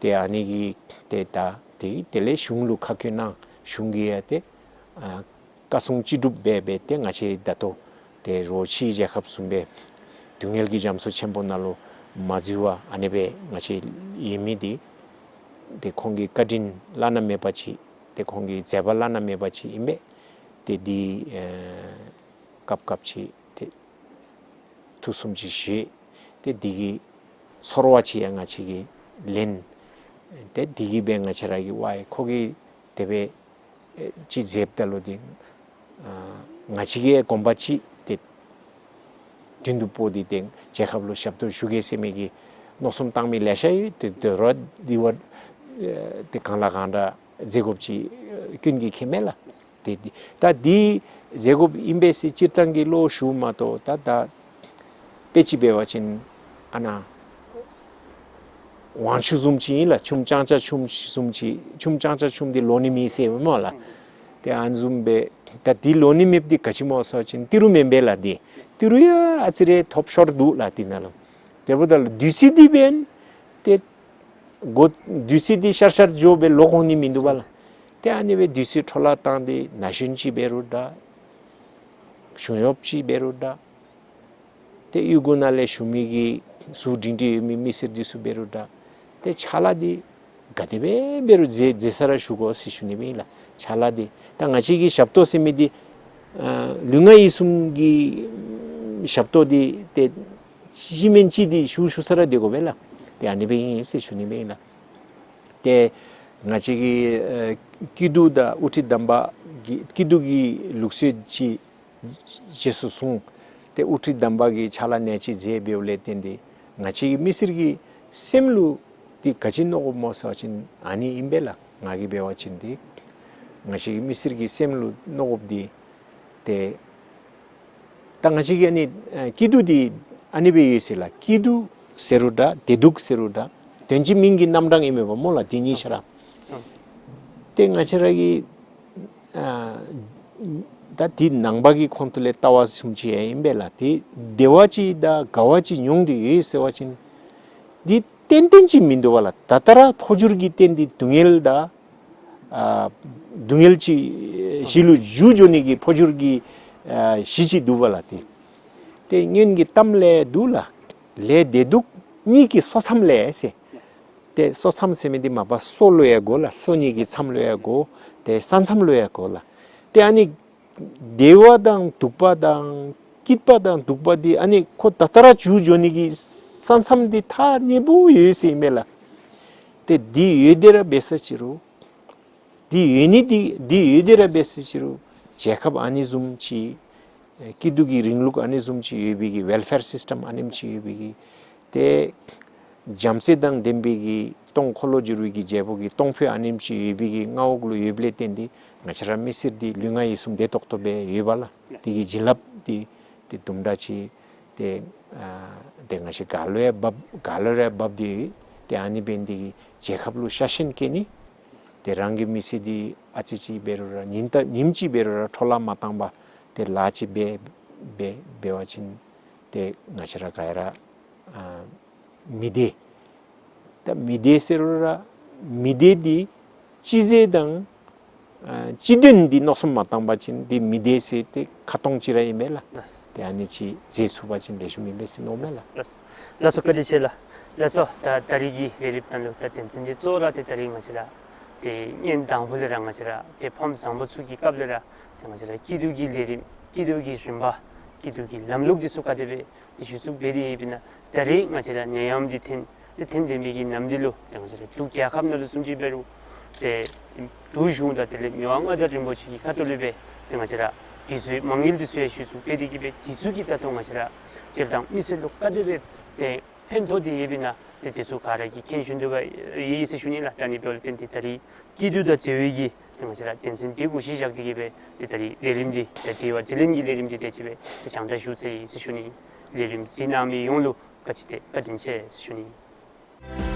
ཏེ་ཨ་ནི་གིས་ཏེ་ད་དེ་གིས་དེ་ལས་གཞུང་ལུ་ཁ་བཀོད་གནང་། གཞུང་གིས་ཡང་ཏེ་ཨ་བཀའ་གསུང་ཅི་སྒྲུབ་འབད་འབད་ཏེ་ང་བཅས་ད་ལྟོ་ཏེ་རོགས་ཕྱིའི་རྒྱལ་ཁབ་བཟུམ་སྦེ་སྡུག་བསྔལ་གྱི་རྒྱ་མཚོ་ཆེན་པོ་ནང་ལུ་མ་འཛུལ་བར་ཨ་ནི་སྦེ་ང་བཅས་ཡོད་མི་འདི་ཏེ་ཁོང་གི་བཀའ་དྲིན་བླ་ན་མེད་པ་ཅིག་ཏེ་ཁོང་གི་མཛད་པ་བླ་ན་མེད་པ་ཅིག་ཨིན་པས། ཏེ་འདི་ཨེ་སྐབས་སྐབས་ཅིག་ཏེ་ཐུགས་བསམ་ཅིག་བཞེས། ཏེ་འདི་གི་ཚོར་བ་ཅིག་ཡང་ང་བཅས་ཀྱིས་ལེན། ཏེ་འདི་གིས་སྦེ་ང་བཅས་ར་གིས་ཝའི་ཁོ་གིས་དེ་སྦེ་ཨེ་ཅིག་མཛདཔ་ད་ལུ་འདི་ཨ་ང་བཅས་ཀྱིས་དགོངས་པ་ཅིག་ཏེ་མདུན་དུ་སྤོ་སྟེ་ཏེ་རྒྱལ་ཁབ་ལུ་ཞབས་ཏོག་ཞུ་གེ་ཟེར་མི་གི་མནོ་བསམ་བཏང་མི་ལེ་ཤ་ཡོད། ཏེ་དོ་རུང་འདི་བ་ཨེ་ཏེ་གང་ལ་གང་འདྲ་མཛད་དགོཔ་ཅིག་ཨེ་ཀུན་གྱིས་མཁྱེན་མས་ལགས། ཏེ་འདི་ད་འདི་མཛད་དགོཔ་ཨིན་པས་ཟེར་སྤྱིར་བཏང་གི་བློ་ཞུཝ་མ་གཏོགས་ད་ད་དཔེ་ཅིག་འབད་བ་ཅིན་ཨ་ནཱ་ ཝང་ཆུ་བཟུམ་ཅིག་ཨིན་ལགས། ཆུམ་ལྕང་ལྕང་ཆུམ་བཟུམ་ཅིག། ཆུམ་ལྕང་ལྕང་ཆུམ་འདི་ལོ་ནི་མེད་ཟེར་སྨོ་ལགས། ཏེ་ཨ་ནི་བཟུམ་སྦེ་ད་འདི་ལོ་ནི་མེདཔ་འདི་ག་ཅི་སྨོ་ཟེར་བ་ཅིན་ཏི་རུ་མེན་པས་ལགས། འདི་ཏི་རུ་ཡང་ཨ་ཙི་རེ་ཐོབ་ཤོར་འདུག་ལགས་འདི་ནང་ལུ། དེ་འབདཝ་ད་ལུ་བདུད་རྩི་འདི་འབདན་ཏེ་གོ་བདུད་རྩི་འདི་ཤར་ཤར་འགྱོ་སྦེ་ལོག་འོང་ནི་མིན་འདུག་པ་ལགས། ཏེ་ཨ་ནི་སྦེ་བདུད་རྩི་འཕྲོ་བརླག་བཏང་སྟེ་ན་གཞོན་ཅིག་འབད་རུང་འདྲ། གཞུང་གཡོགཔ་ཅིག་འབད་རུང་འདྲ། ཏེ་གཡུས་སྒོ་ནང་ལས་ཞུ་མི་གི་ཟུག་སྒྲིང་སྒྲི་ཡོད་མི་མི་སེར་འདི་ཚུ་འབད་རུང་འདྲ། ཏེ་ཕྱག་ལཱ་འདི་ག་དེ་སྦེ་འབད་རུང་མཛད་མཛད་ས་ར་ཞུ་དགོ་ཟེར་ཞུ་ནི་སྦེ་ཨིན་ལགས། ཕྱག་ལཱ་འདི་ད་ང་བཅས་ཀྱི་ཞབས་ཏོག་ཟེར་མི་འདི་ཨ་ལུས་ངག་ཡིད་གསུམ་གྱི་ཞབས་ཏོག་འདི་ཏེ་གཅིག་མེན་གཅིག་འདི་ཞུ་ཞུ་ས་ར་སྡོད་དགོ་པས་ལགས། ཏེ་ཨ་ནི་སྦེ་ཨིན་ཟེར་ཞུ་ནི་སྦེ་ཨིན་ལགས། ཏེ་ང་བཅས་ཀྱི་ཨ་སྐྱིད་སྡུག་དང་དབུ་ཁྲིད་དམ་པ་གི་སྐྱིད་སྡུག་གི་ལུགས་སྲོལ་ཅིག་རྗེས་སུ་བཟུང་། ཏེ་དབུ་ཁྲིད་དམ་པ་གིས་ཕྱག་ལཱ་ནེ་ཅིག་མཛད་འབདཝ་ལས་བརྟེན་ཏེ་ང་བཅས་ཀྱི་མི་སེར་གྱི་སེམས་ལུ་འདི་ག་ཅི་མནོ་དགོཔ་སྨོ་ཟེར་བ་ཅིན་ཨ་ནི་ཨིན་པས་ལགས། ང་གིས་འབད་བ་ཅིན་འདི་ང་བཅས་ཀྱི་མི་སེར་གྱི་སེམས་ལུ་མནོ་དགོཔ་འདི་ཏེ་ད་ང་བཅས་ཀྱི་ཨ་ནི་ཨ་སྐྱིད་སྡུག་འདི་ཨ་ནི་སྦེ་ཡོད་ཟེར་ལགས། སྐྱིད་སྡུག་ཟེར་རུང་འདྲ་བདེ་སྡུག་ཟེར་རུང་འདྲ་དོན་གཅིག་མིང་གི་རྣམ་གྲངས་ཨིན་མས་པ་སྨོ་ལགས། འདི་གཉིས་ཆ་ར། ཏེ་ང་བཅས་ར་གི་ཨ་ད་འདི་ནང་པ་གི་ཁོངས་ལས་ལྟ་བ་བཟུམ་ཅིག་ཡང་ཨིན་པས་ལགས། ཏེ་བདེ་བ་ཅིག་དང་དགའ་བ་ཅིག་མྱོང་སྟེ་ཡོད་ཟེར་བ་ཅིན་འདི་ཏན་ཏན་ཅིག་མིན་འདུག་པ་ལགས། ད་ལྟོ་ར་འཕོ་འགྱུར་གྱི་རྟེན་འདི་སྡུག་བསྔལ་དང་ཨ་སྡུག་བསྔལ་ཅིག་གཞི་ལུ་འགྱུར་འགྱོ་ནི་གི་འཕོ་འགྱུར་གྱི་ཨ་གཞི་ཅིག་འདུག་པ་ལགས། ཏེ་ཏེ་སྔོན་གྱི་གཏམ་ལས་འདུག་ལགས། ལས་བདེ་སྡུག་གཉིས་ཀྱི་སོ་མཚམས་ལས་ཟེར། ཏེ་སོ་མཚམས་ཟེར་མི་འདི་མ་པ་སོ་ལུ་ཡང་གོ་ལགས། སོ་གཉིས་ཀྱི་མཚམས་ལུ་ཡང་གོ། ཏེ་ས་མཚམས་ལུ་ཡང་གོ་ལགས། ཏེ་ཨ་ནི་བདེ་བ་དང་སྡུག་པ་དང་སྐྱིད་པ་དང་སྡུག་པ་འདི་ཨ་ནི་ཁོ་ད་ལྟོ་ར་འགྱུར་འགྱོ་ནི་གི་ས་མཚམས་འདི་ཐག་ཉེ་པོ་ཡོད་ཟེར་ཨིན་མས་ལགས། ཏེ་འདི་ཡོད་དེ་ར་འབད་ས་ཅི་རུང་འདི་ཡོད་ནི་འདི་འདི་ཡོད་དེ་ར་འབད་ས་ཅི་རུང་རྒྱལ་ཁབ་ཨ་ནི་བཟུམ་ཅིག་ཨེ་སྐྱིད་སྡུག་གི་རིང་ལུགས་ཨ་ནི་བཟུམ་ཅིག་ཡོད་པའི་གི་ཝེལ་ཕེར་སིསི་ཊམ་ཨ་ནེམ་ཅིག་ཡོད་པའི་གི་ཏེ་བྱམས་བརྩེ་དང་ལྡན་པའི་གི་སྟོང་འཁོར་ལོ་སྒྱུར་བའི་གི་རྒྱལ་པོ་གི་གཏོང་ཕོད་ཨ་ནེམ་ཅིག་ཡོད་པའི་གི་མངའ་འོག་ལུ་ཡོདཔ་ལས་བརྟེན་ཏེ་ང་བཅས་ར་མི་སེར་འདི་ལུས་ངག་ཡིད་གསུམ་བདེ་ཏོག་ཏོ་སྦེ་ཡོད་པ་ལགས། དེ་གི་བྱིན་རླབས་འདི་ཏེ་དུམ་གྲ་ཅིག་ཏེ་ཨ་ཏེ་ང་བཅས་ག་ལུ་ཡང་འབབ་ག་ལུ་ར་འབབ་སྟེ་ཡོད། ཏེ་ཨ་ནི་འབད་ནི་འདི་གིས་རྒྱལ་ཁབ་ལུ་ཤ་ཞེན་བསྐྱེད་ནི། ཏེ་རང་གི་མི་ཚེ་འདི་ཨ་ཙི་ཅིག་འབད་རུང་ར་ཉིནམ་ད་ཉིནམ་ཅིག་འབད་རུང་ར་འཕྲོ་བརླག་མ་བཏང་པར་ཏེ་ལཱ་ཅིག་འབད་འབད་འབད་བ་ཅིན་ཏེ་ང་བཅས་ར་ག་ར་ཨ་མི་བདེ། ད་མི་བདེ་ཟེར་རུང་ར་མི་བདེ་འདི་སྤྱི་ཚེ་དང་ཨ་སྤྱི་དོན་འདི་མནོ་བསམ་མ་བཏང་པ་ཅིན་འདི་མི་བདེ་ཟེར་ཏེ་ཁ་སྟོང་ཅིག་ར་ཨིན་མས་ལགས། ལགས། ཏེ་ཨ་ནི་ཅིག་མཛད་ཚུགས་པ་ཅིན་ལེགས་ཤོམ་ཨིན་པས་ཟེར་མནོཝ་མས་ལགས། ལགས། ལགས་སོ། བཀའ་དྲིན་ཆེ་ལགས། ལགས་སོ། ད་ད་རིས་ཀྱི་ལས་རིམ་ནང་ལུ་ད་དོན་ཚན་འདི་གཙོ་བོ་ར་ཏེ་ད་རིས་ང་བཅས་ར་ཏེ་སྔོན་དང་པོ་ལས་ར་ང་བཅས་ར་ཏེ་ཕམ་བཟང་པོ་ཚུ་གི་སྐབས་ལས་ར་ཏེ་ང་བཅས་ར་སྐྱིད་སྡུག་གི་ལས་རིམ་སྐྱིད་སྡུག་གི་རིམ་པ་སྐྱིད་སྡུག་གི་ལམ་ལུགས་འདི་ཚུ་ག་དེ་སྦེ་ཏེ་གཞི་བཙུགས་འབད་དེ་ཡོདཔ་ཨིན་ན། ད་རིས་ང་བཅས་ར་ནད་ཡམས་འདི་ཐོན་ཏེ་ཐོན་ཏེ་མི་གི་ནམ་འདི་ལུ་ཏེ་ང་བཅས་ར་འབྲུག་རྒྱལ་ཁབ་ནང་ལུ་བཟུམ་ཅིག་འབད་རུང་ཏེ་འབྲུག་གཞུང་དང་དེ་ལས་མི་དབང་མངའ་བདག་རིན་པོ་ཆེ་གི་ཁ་ཐུག་ལས་སྦེ་ཏེ་ང་བཅས་ར་དུས་ཚོད་མ་དངུལ་འདི་ཚུ་ཡང་གཞི་བཙུགས་འབད་དེ་གིས་སྦེ་དུས་ཚོད་ཀྱི་ད་ལྟོ་ང་བཅས་ར་སྤྱིར་བཏང་མི་སེར་ལུ་ག་དེ་སྦེ་ཏེ་ཕན་ཐོགས་ཏེ་ཡོདཔ་ཨིན་ན་ཏེ་དེ་ཚུ་ག་ར་གིས་མཁྱེན་ཞིནམ་དུ་སྦེ་ཡོད་ཟེར་ཞུ་ནི་ལགས། ད་ཨ་ནི་འབདཝ་ལས་བརྟེན་ཏེ་ད་རིས་སྐྱིད་སྡུག་དང་འབྲེལ་བའི་གི་ཏེ་ང་བཅས་ར་དོན་ཚན་འདི་གུ་གཞི་བཞག་སྟེ་གིས་སྦེ་ཏེ་ད་རིས་ལས་རིམ་འདི་ཏེ་དྲི་བ་དྲིས་ལན་གྱི་ལས་རིམ་འདི་དེ་ཅིག་སྦེ་ཏེ་སྦྱང་བརྡར་ཞུ་ཚར་ཡི་ཟེར་ཞུ་ནི། ལས་རིམ་གཟིགས་གནང་མི་ཡོངས་ལུ་བཀའ་དྲིན་ཆེ་ཟེར་ཞུ་ནི།